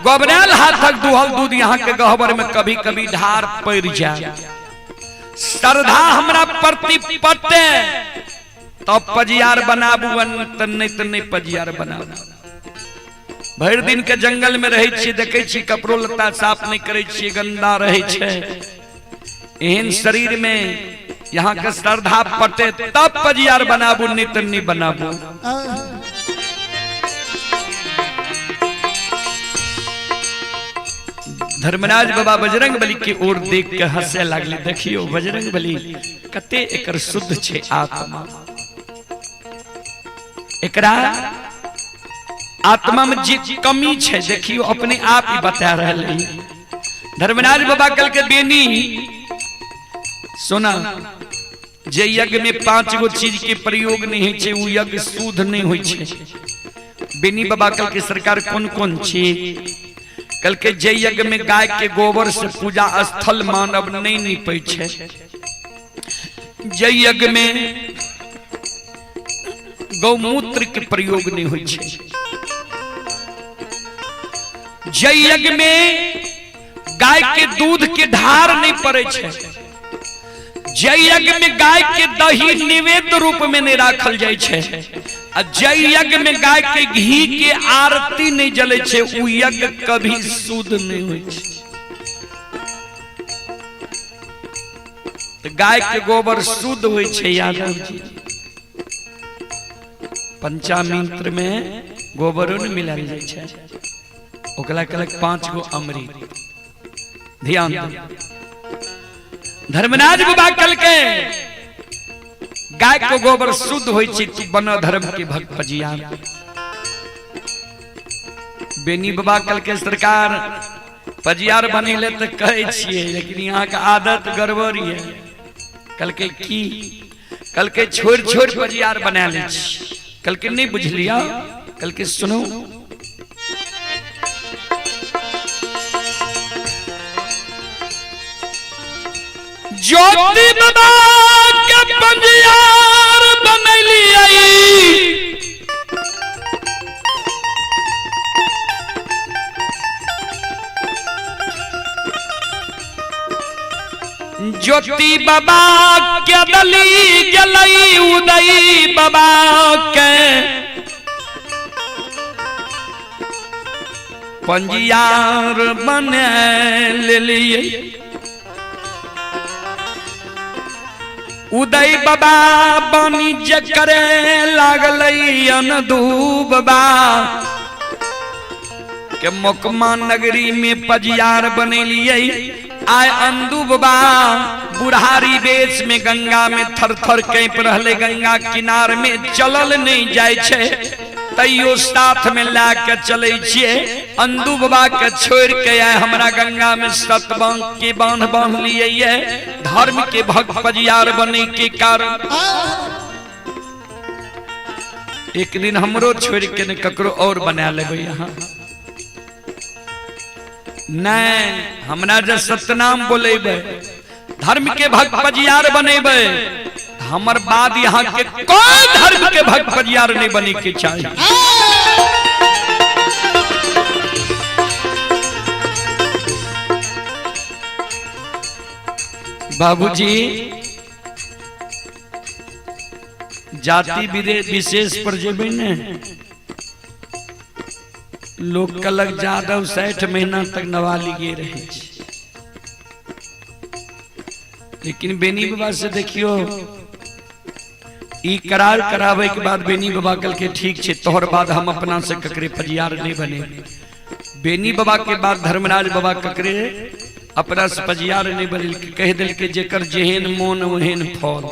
गोबराल हाथक दुहल दूध यहाँ के गहबर में कभी कभी ढार पड़ जाए। श्रद्धा हमरा प्रति पटे तब पजियार बनाबू, त नहीं त नहीं पजियार बनाबू। भरि दिन के जंगल में रहै छियै, देखै छियै कपड़ो लत्ता साफ नहीं करै छियै, गंदा रहै छै। एहन शरीर में यहाँ के श्रद्धा पटे तब पजियार बनाबू, नहीं त नहीं बनाबू। धर्मराज बाबा बजरंग बली के ओर देख के हंसे लागले, देखियो बजरंग बली कते एकर शुद्ध छे आत्मा, एकरा आत्मा में जे कमी छे देखियो अपने आप ही बता रहल है। धर्मराज बाबा कल के बेनी सुना, जे यज्ञ में 5 गो चीज के प्रयोग नहीं होय छे उ यज्ञ शुद्ध नहीं होय छे। बेनी बाबा कल के सरकार कौन कौन चीज? कल के जे यज्ञ में गाय के गोबर से पूजा स्थल मानव नहीं निपै छे, जे यज्ञ में गौमूत्र के प्रयोग नहीं होय छे, जे यज्ञ में गाय के दूध के धार नहीं पड़े छे, जे यज्ञ में गाय के दही निवेद्य रूप में नहीं राखल जाय छे, आ जे यज्ञ में गाय के घी के आरती नहीं जले छे, उ यज्ञ कभी शुद्ध नहीं होय छे। तो गाय के गोबर शुद्ध होय छे यादव जी। पंचामित्र में गोबरो नहीं मिलायल जाय छे, ओकरा कहलक 5 गो अमृत। ध्यान दो, धर्मराज बाबा कल के गाय के गोबर शुद्ध होय छै, तू बन धर्म के भक्त पजियार। बेनी बाबा कल के सरकार पजियार बनेले तऽ कहै छियै, लेकिन यहाँ के आदत गड़बड़ है। कल के की? कल के छोड़ छोड़ पजियार बना लै छी। कल के नहीं बुझलिया? कल के सुनो, ज्योति बाबा के पंजियार बनैलियै, ज्योति बाबा के दली गेलै उदय बाबा के पंजियार बना लेलियै। उदय बाबा वाणिज्य करे लागलै अनदूबा के मोकमा नगरी में पजियार बनेलियै। आय अंदूबा बुढ़ारी बेच में गंगा में थर थर कांपि रहले, गंगा किनार में चलल नहीं जाय छै। तैयो साथ में ला के चले छियै। अंदू बाबा के छोड़ के आए हमरा गंगा में सतबांग के बांध बांध लिए धर्म के भक्त पजियार बने के कारण। एक दिन हमरो छोड़ के ने ककरो और बना लेबै यहाँ। नहीं, हमरा जे सतनाम बोलेबै, धर्म के भक्त पजियार बनेबै, हमर बाद यहाँ के कोई धर्म के भक्त पजियार नहीं बने के चाहिए। बाबूजी जाति विशेष पर जेबै ने लोग कलक जादव 60 महीना तक नवालिगे रहे, लेकिन बेनी बाबा से देखियो ई करार करावे के बाद बेनी बाबा कल के ठीक छे तोहर बाद हम अपना से ककरे पजियार नहीं बने। बेनी बाबा के बाद धर्मराज बाबा ककरे अपना से पजियार नहीं बने, कह दिल के जेकर जेहन मोन ओहन फल।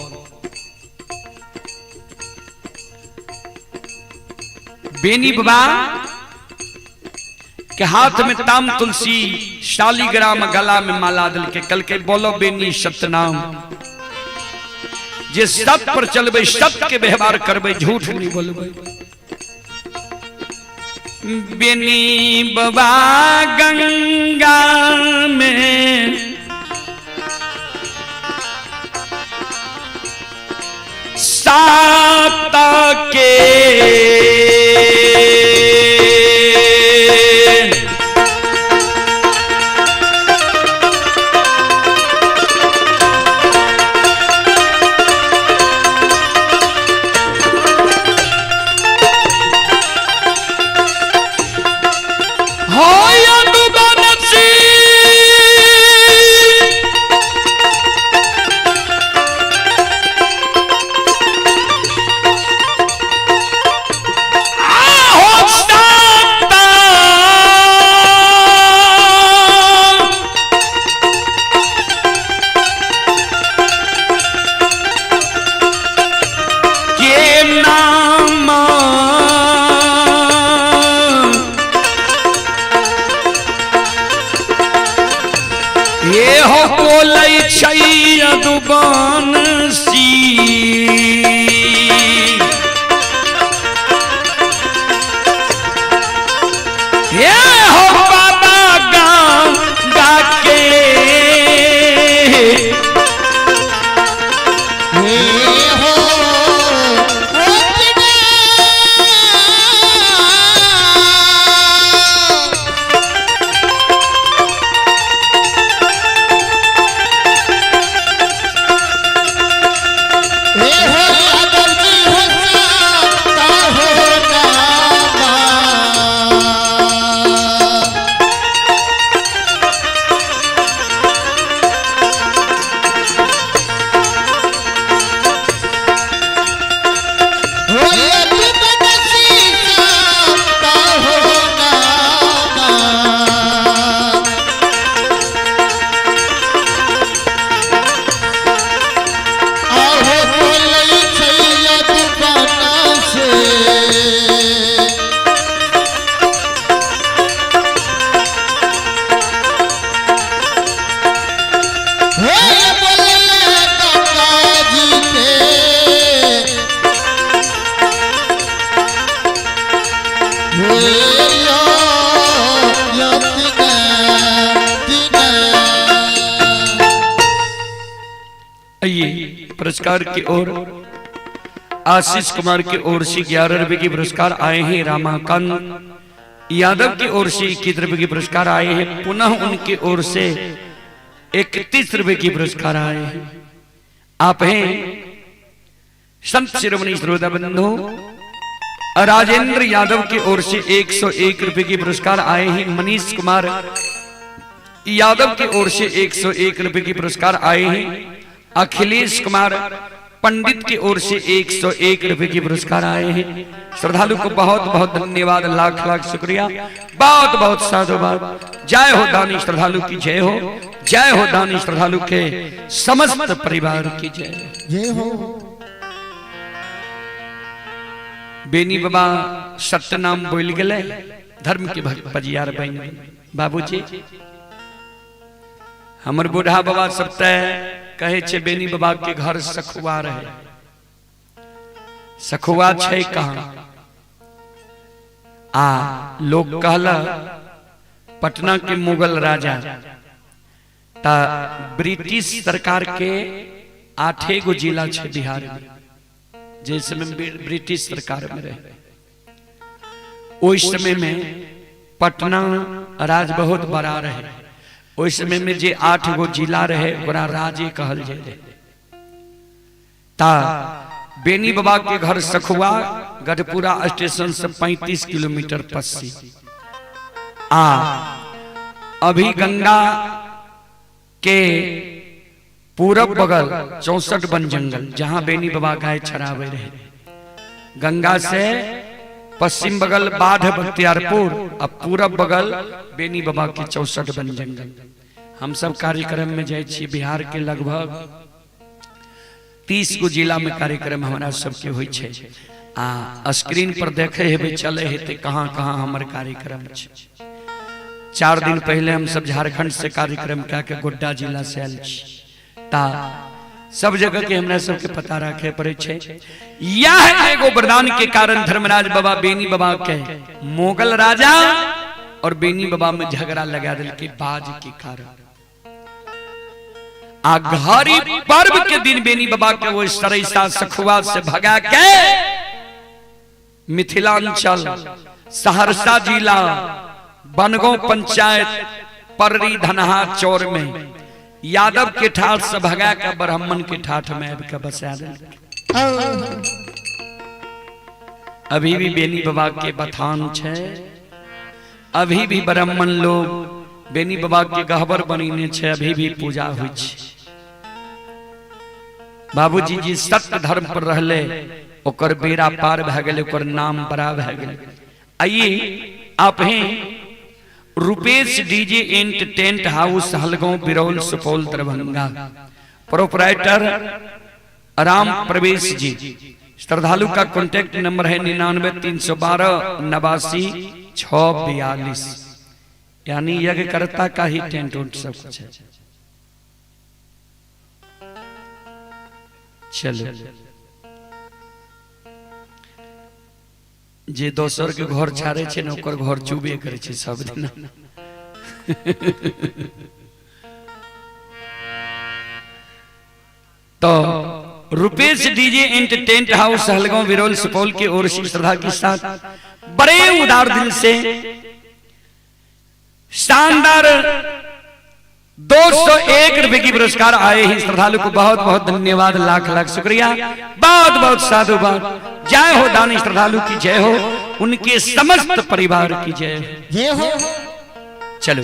बेनी बाबा के हाथ में ताम तुलसी शालीग्राम गला में माला दिल के कल के बोलो बेनी सतनाम। जे सत पर चलबे सत के व्यवहार करबे झूठ नहीं बोलबे। बेनी बाबा गंगा में सात के पुरस्कार की ओर आशीष कुमार की ओर से 11 रुपए के पुरस्कार आए हैं। रामाकांत यादव की ओर से 21 रुपए के पुरस्कार आए हैं। पुनः उनकी ओर से 31 रुपए के पुरस्कार आए हैं। आप हैं संत शिरोमणि श्रोता बंधु राजेंद्र यादव की ओर से 101 रुपए के पुरस्कार आए हैं। मनीष कुमार यादव की ओर से 101 रुपए के पुरस्कार आए हैं। अखिलेश कुमार पंडित की ओर से 101 रुपए के पुरस्कार आए हैं। श्रद्धालु को बहुत बहुत धन्यवाद, लाख लाख शुक्रिया, बहुत बहुत साधुवाद। जय हो दानी श्रद्धालु की जय हो, जय हो दानी श्रद्धालु के समस्त परिवार की जय जय हो। बेनी बाबा सत्यनाम बोल गेले, धर्म के भक्त पजियार बन गेल। बाबूजी हमर बूढ़ा बाबा सब ते कहे छे बेनी बाबा के घर सखुआ रहे। सखुआ छै कहाँ? आ लोग कहला पटना के मुगल राजा ता ब्रिटिश सरकार के 8 गो जिला छे बिहार में, जैसे में ब्रिटिश सरकार में रहे। ओहि समय में पटना राज बहुत बड़ा रहे। ओहि समय में जे 8 गो जिला रहे ओकरा राजे कहल जाय रहे। ता बेनी बाबा के घर सखुआ गढ़पुरा स्टेशन से 35 किलोमीटर पश्चिम। आ अभी गंगा के पूरब बगल 64 वन जंगल जहां बेनी बाबा गाय चरावे रहे। गंगा से पश्चिम बगल बाढ़ बख्तियारपुर और पूरब बगल बेनी बाबा के 64 वन जंगल। हम सब कार्यक्रम में जाए छी। बिहार के लगभग 30 गो जिला में कार्यक्रम हमारा सबके होइ छै। आ स्क्रीन पर देखे हेबे चले हेते कहाँ कहाँ हमर कार्यक्रम छै। 4 दिन पहले हम सब झारखंड से कार्यक्रम कए के गोड्डा जिला से आयल छी। ता सब जगह के हमरा सबके पता रखे पड़े छै। यह एगो वरदान के कारण धर्मराज बाबा बेनी बाबा के मुगल राजा और बेनी बाबा में झगड़ा लगा दिल के बाज के कारण। आ घड़ी पर्व के दिन बेनी बाबा के वो सरैसा सखुआ से भगा के मिथिलांचल सहरसा जिला बनगांव पंचायत पररी धनहा चौर में यादव के ठाठ से भगा के ब्राह्मण के ठाठ में आबि के बसा दिल। अभी भी बेनी बाबा के बथान छै। अभी भी ब्राह्मण लोग बेनी बाबा के गहबर बनीने छै। अभी भी पूजा होइ छै। बाबूजी जी सत्य धर्म पर रहले, ओकर बेड़ा पार भए गेलै, ओकर नाम बड़ा भए गेलै। आइए आप हैं Rupesh DJ and tent house Halgaon Biraul Supaul Darbhanga, proprietor Ram Pravesh ji. श्रद्धालु का कॉन्टैक्ट नंबर है 99 312 89 642। यानी यज्ञकर्ता का ही टेंट उंट सब कुछ है। चलो जे दोसर के घर छाड़े छे ने ओकर घर चुबे करे छे सब दिन। तो Rupesh DJ and tent house Halgaon Biraul Supaul की ओर से श्रद्धा के साथ बड़े उदार दिल से शानदार 201 रुपए की पुरस्कार आए हैं। श्रद्धालु को बहुत बहुत धन्यवाद, लाख लाख शुक्रिया, बहुत बहुत साधुवाद। जय हो दानी श्रद्धालु की जय हो, उनके समस्त परिवार की जय हो। जय हो। चलो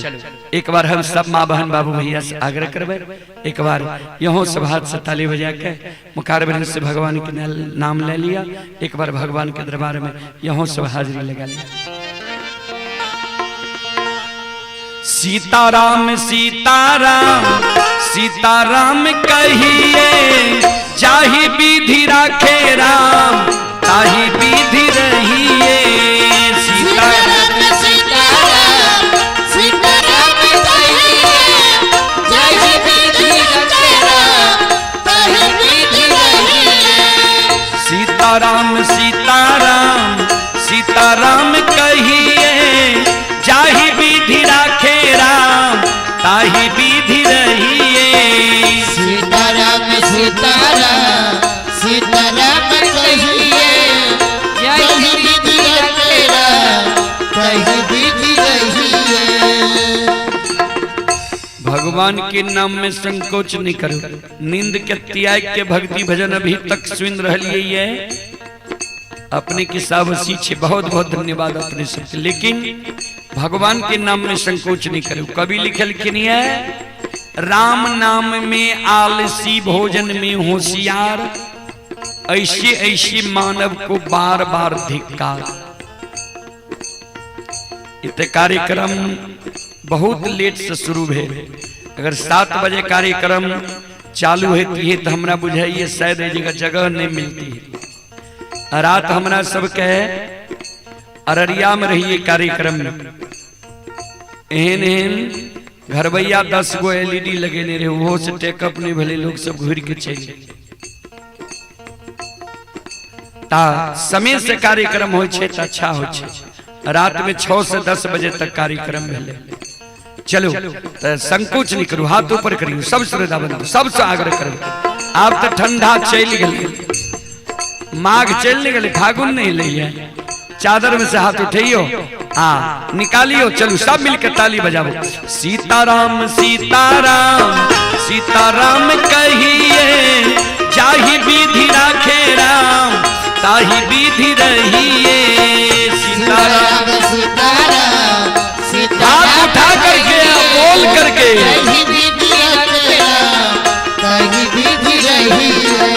एक बार हम सब माँ बहन बाबू भैया से आग्रह करबे, एक बार यहों सब हाथ से ताली बजा के मुखारबिंद से भगवान के नाम ले लिया। एक बार भगवान के दरबार में यहों सब हाजिरी लगा लिया। सीताराम सीताराम सीताराम कहिए, जाहि विधि राखे राम ताहि विधि रहिए। सीताराम सीताराम सीताराम कहिए, जाहि विधि राखे राम ताहि विधि रहिए। सीताराम सीताराम सीताराम कहिए, जाहि विधि राखे राम ताहि विधि रहिए। सीताराम सीताराम सीताराम कहिए, जाहि विधि राखे राम ताहि विधि रहिए। भगवान के नाम में संकोच नहीं करो। नींद के त्याग के भक्ति भजन अभी तक सुन रही है अपने की सावसी छे। बहुत बहुत धन्यवाद अपने सबके, लेकिन भगवान के नाम में संकोच नहीं करो। कवि लिखल कि नहीं है, राम नाम में आलसी भोजन में होशियार, ऐसे ऐसे मानव को बार बार धिक्कार। इतने कार्यक्रम बहुत लेट से शुरू है। अगर 7 बजे कार्यक्रम चालू होती है तो हमरा बुझाइए शायद जगह जगह नहीं मिलती है। रात हमरा सबके अररिया में रहिए कार्यक्रम में, एहन एहन घरबैया 10 गो एलईडी लगेने रहे, ओहो से टेकअप नहीं भेलै, लोग सब घुर के चलि गेलै। ता समय से कार्यक्रम होइ छै तऽ अच्छा होइ छै। रात में 6 से 10 बजे तक कार्यक्रम भेलै। चलो तऽ संकोच नहीं करू, हाथ ऊपर करियौ, सब श्रोता बंधु सबसे आग्रह करू। आब तऽ ठंडा चलि गेलै, माघ चलि गेलै, फागुन नहीं लैया। चादर में से हाथ उठैयो, हाँ निकालियो, चलू सब मिलकर ताली बजाबो। सीताराम सीताराम सीताराम कहिए, जाहि विधि राखे राम ताहि विधि रहिए। सीताराम सीताराम सीताराम, हाथ उठा करके बोल करके, ताहि विधि रखे राम ताहि विधि रहिए।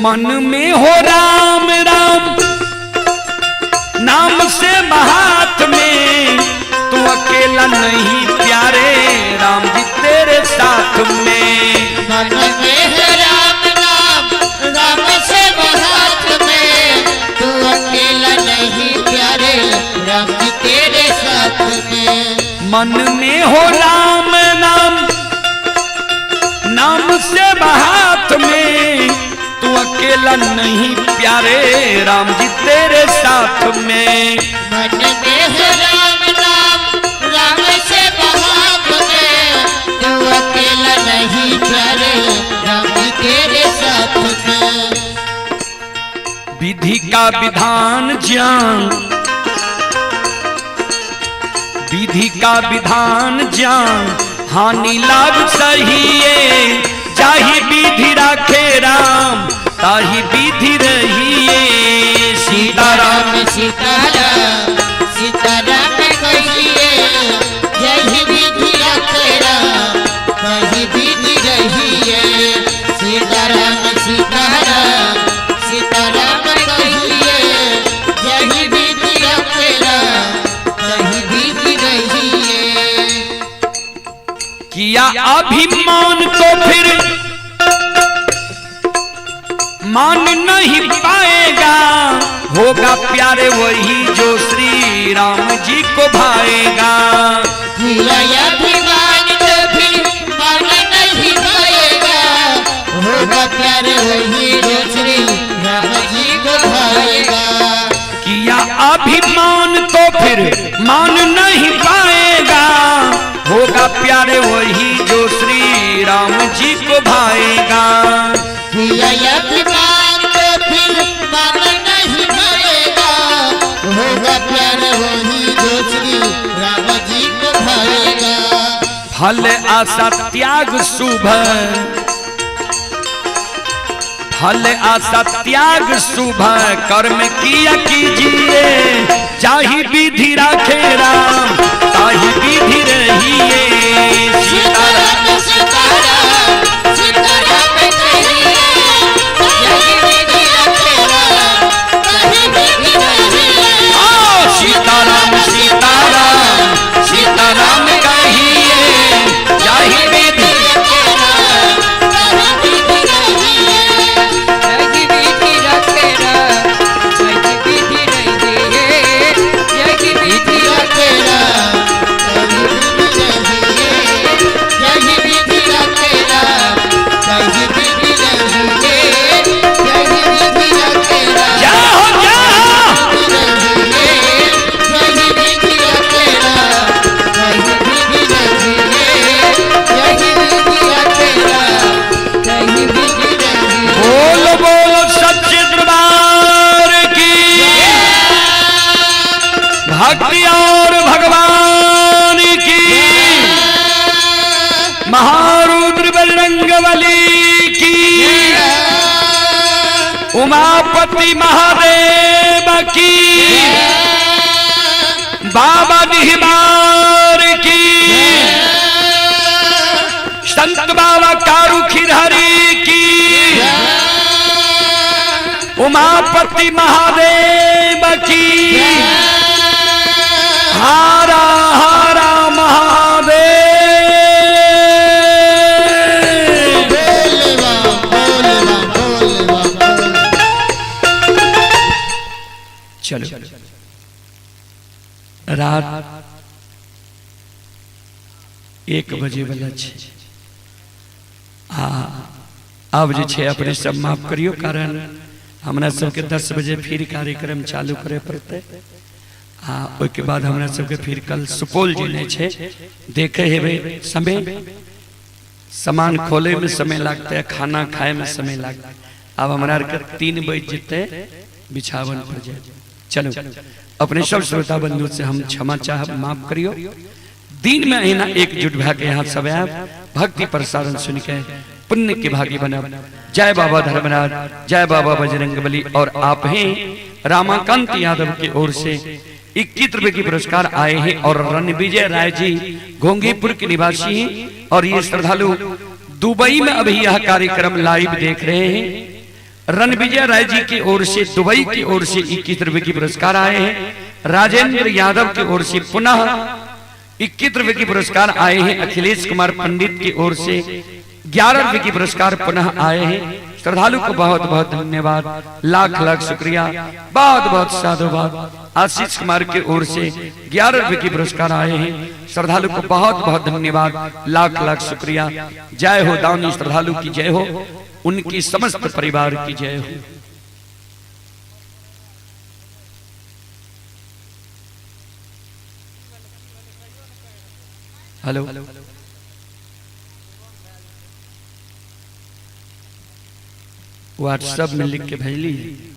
मन में हो राम राम नाम से हाथ में, तू अकेला नहीं प्यारे राम जी तेरे साथ में। मन में है राम नाम राम से हाथ में, तू अकेला नहीं प्यारे राम जी तेरे साथ में। मन में हो राम नाम नाम से हाथ में, तू अकेला नहीं प्यारे राम जी तेरे साथ में। मन में है राम नाम राम से हाथ में, तू अकेला नहीं प्यारे राम जी तेरे साथ में। विधि का विधान ज्ञान, विधि का विधान ज्ञान हानि लाभ सहिए, जाहि विधि राखे राम ताहि विधि रहिए। सीताराम सीताराम सीताराम कहिए, जय विधि रखे राम ताहि विधि रहिए। सीताराम सीताराम सीताराम कहिए, जय विधि रखे राम ताहि विधि रहिए। किया अभिमान तो फिर मान नहीं पाएगा, होगा प्यारे वही जो श्री राम जी को भाएगा। किया अभिमान तो फिर मान नहीं पाएगा, होगा प्यार वही जो श्री राम जी को भाएगा। किया अभिमान तो फिर मान नहीं पाएगा, होगा प्यारे वही जो श्री राम जी को भाएगा। किया अभिमान तो फिर मान नहीं पाएगा, होगा प्यार वही जो श्री राम जी को भाएगा। फल आशा त्याग शुभ, फल आशा त्याग शुभ कर्म किया कीजिए, जाहि विधि राखे राम ताहि विधि रहिए। सीताराम सीताराम सीताराम कहिए, जय विधि रखे राम ताहि विधि रहिए। सीताराम सीताराम सीताराम कहिए, जाहि विधि रखे राम ताहि विधि रहिए। जय विधि रखे राम ताहि विधि रहिए। जय विधि रखे राम ताहि विधि रहिए। जय विधि रखे राम ताहि विधि रहिए। जय विधि रखे राम जय हो जय हो। बोल बोल सच्चे दरबार की भक्ति और भगवान की, महारुद्र बजरंग बली की, उमापति महादेव की, बाबा निहिमार की, संत बाबा कारू खिरहरी की, उमापति महादेव की, हारा हारा महादेव। बोल राम बोल राम बोल राम। चलो, रात 1 बजे वाला छै। आ आब जे छै अपने सब माफ करियो, कारण हमरा सबके 10 बजे फिर कार्यक्रम चालू करे पड़तै। आ ओहिके बाद हमरा सबके फिर कल सुपौल जेनाइ छै। देखे हेबै समय, सामान खोले में समय लागतै, खाना खाए में समय लागतै। आब हमरा आरके 3 बज जेतै बिछावन पर जाए। चलो, अपने सब श्रोता बंधु से हम क्षमा चाहब, माफ करियो। दिन में अहिना एकजुट भए के यहाँ सब आयब, भक्ति प्रसारण सुन के पुण्य के भागी बनब। जय बाबा धर्मराज, जय बाबा बजरंगबली। और आप हैं रामाकांत यादव की ओर से 21 रुपए की पुरस्कार आए हैं और रणविजय राय जी घोंघीपुर के निवासी हैं और ये श्रद्धालु दुबई में अभी यह कार्यक्रम लाइव देख रहे हैं। रणविजय राय जी की ओर से दुबई की ओर से 21 रुपए की पुरस्कार आए हैं। राजेंद्र यादव की ओर से पुनः 21 रुपए की पुरस्कार आए हैं। अखिलेश कुमार पंडित की ओर से 11 रुपए की पुरस्कार पुनः आए हैं। श्रद्धालु को बहुत बहुत धन्यवाद, लाख लाख शुक्रिया, बहुत बहुत साधुवाद। आशीष कुमार की ओर से 11 रुपए की पुरस्कार आए हैं। श्रद्धालु को बहुत बहुत धन्यवाद, लाख लाख शुक्रिया। जय हो दानी श्रद्धालु की जय हो, उनकी समस्त परिवार की जय हो। हेलो, व्हाट्सएप में लिख के भेजली।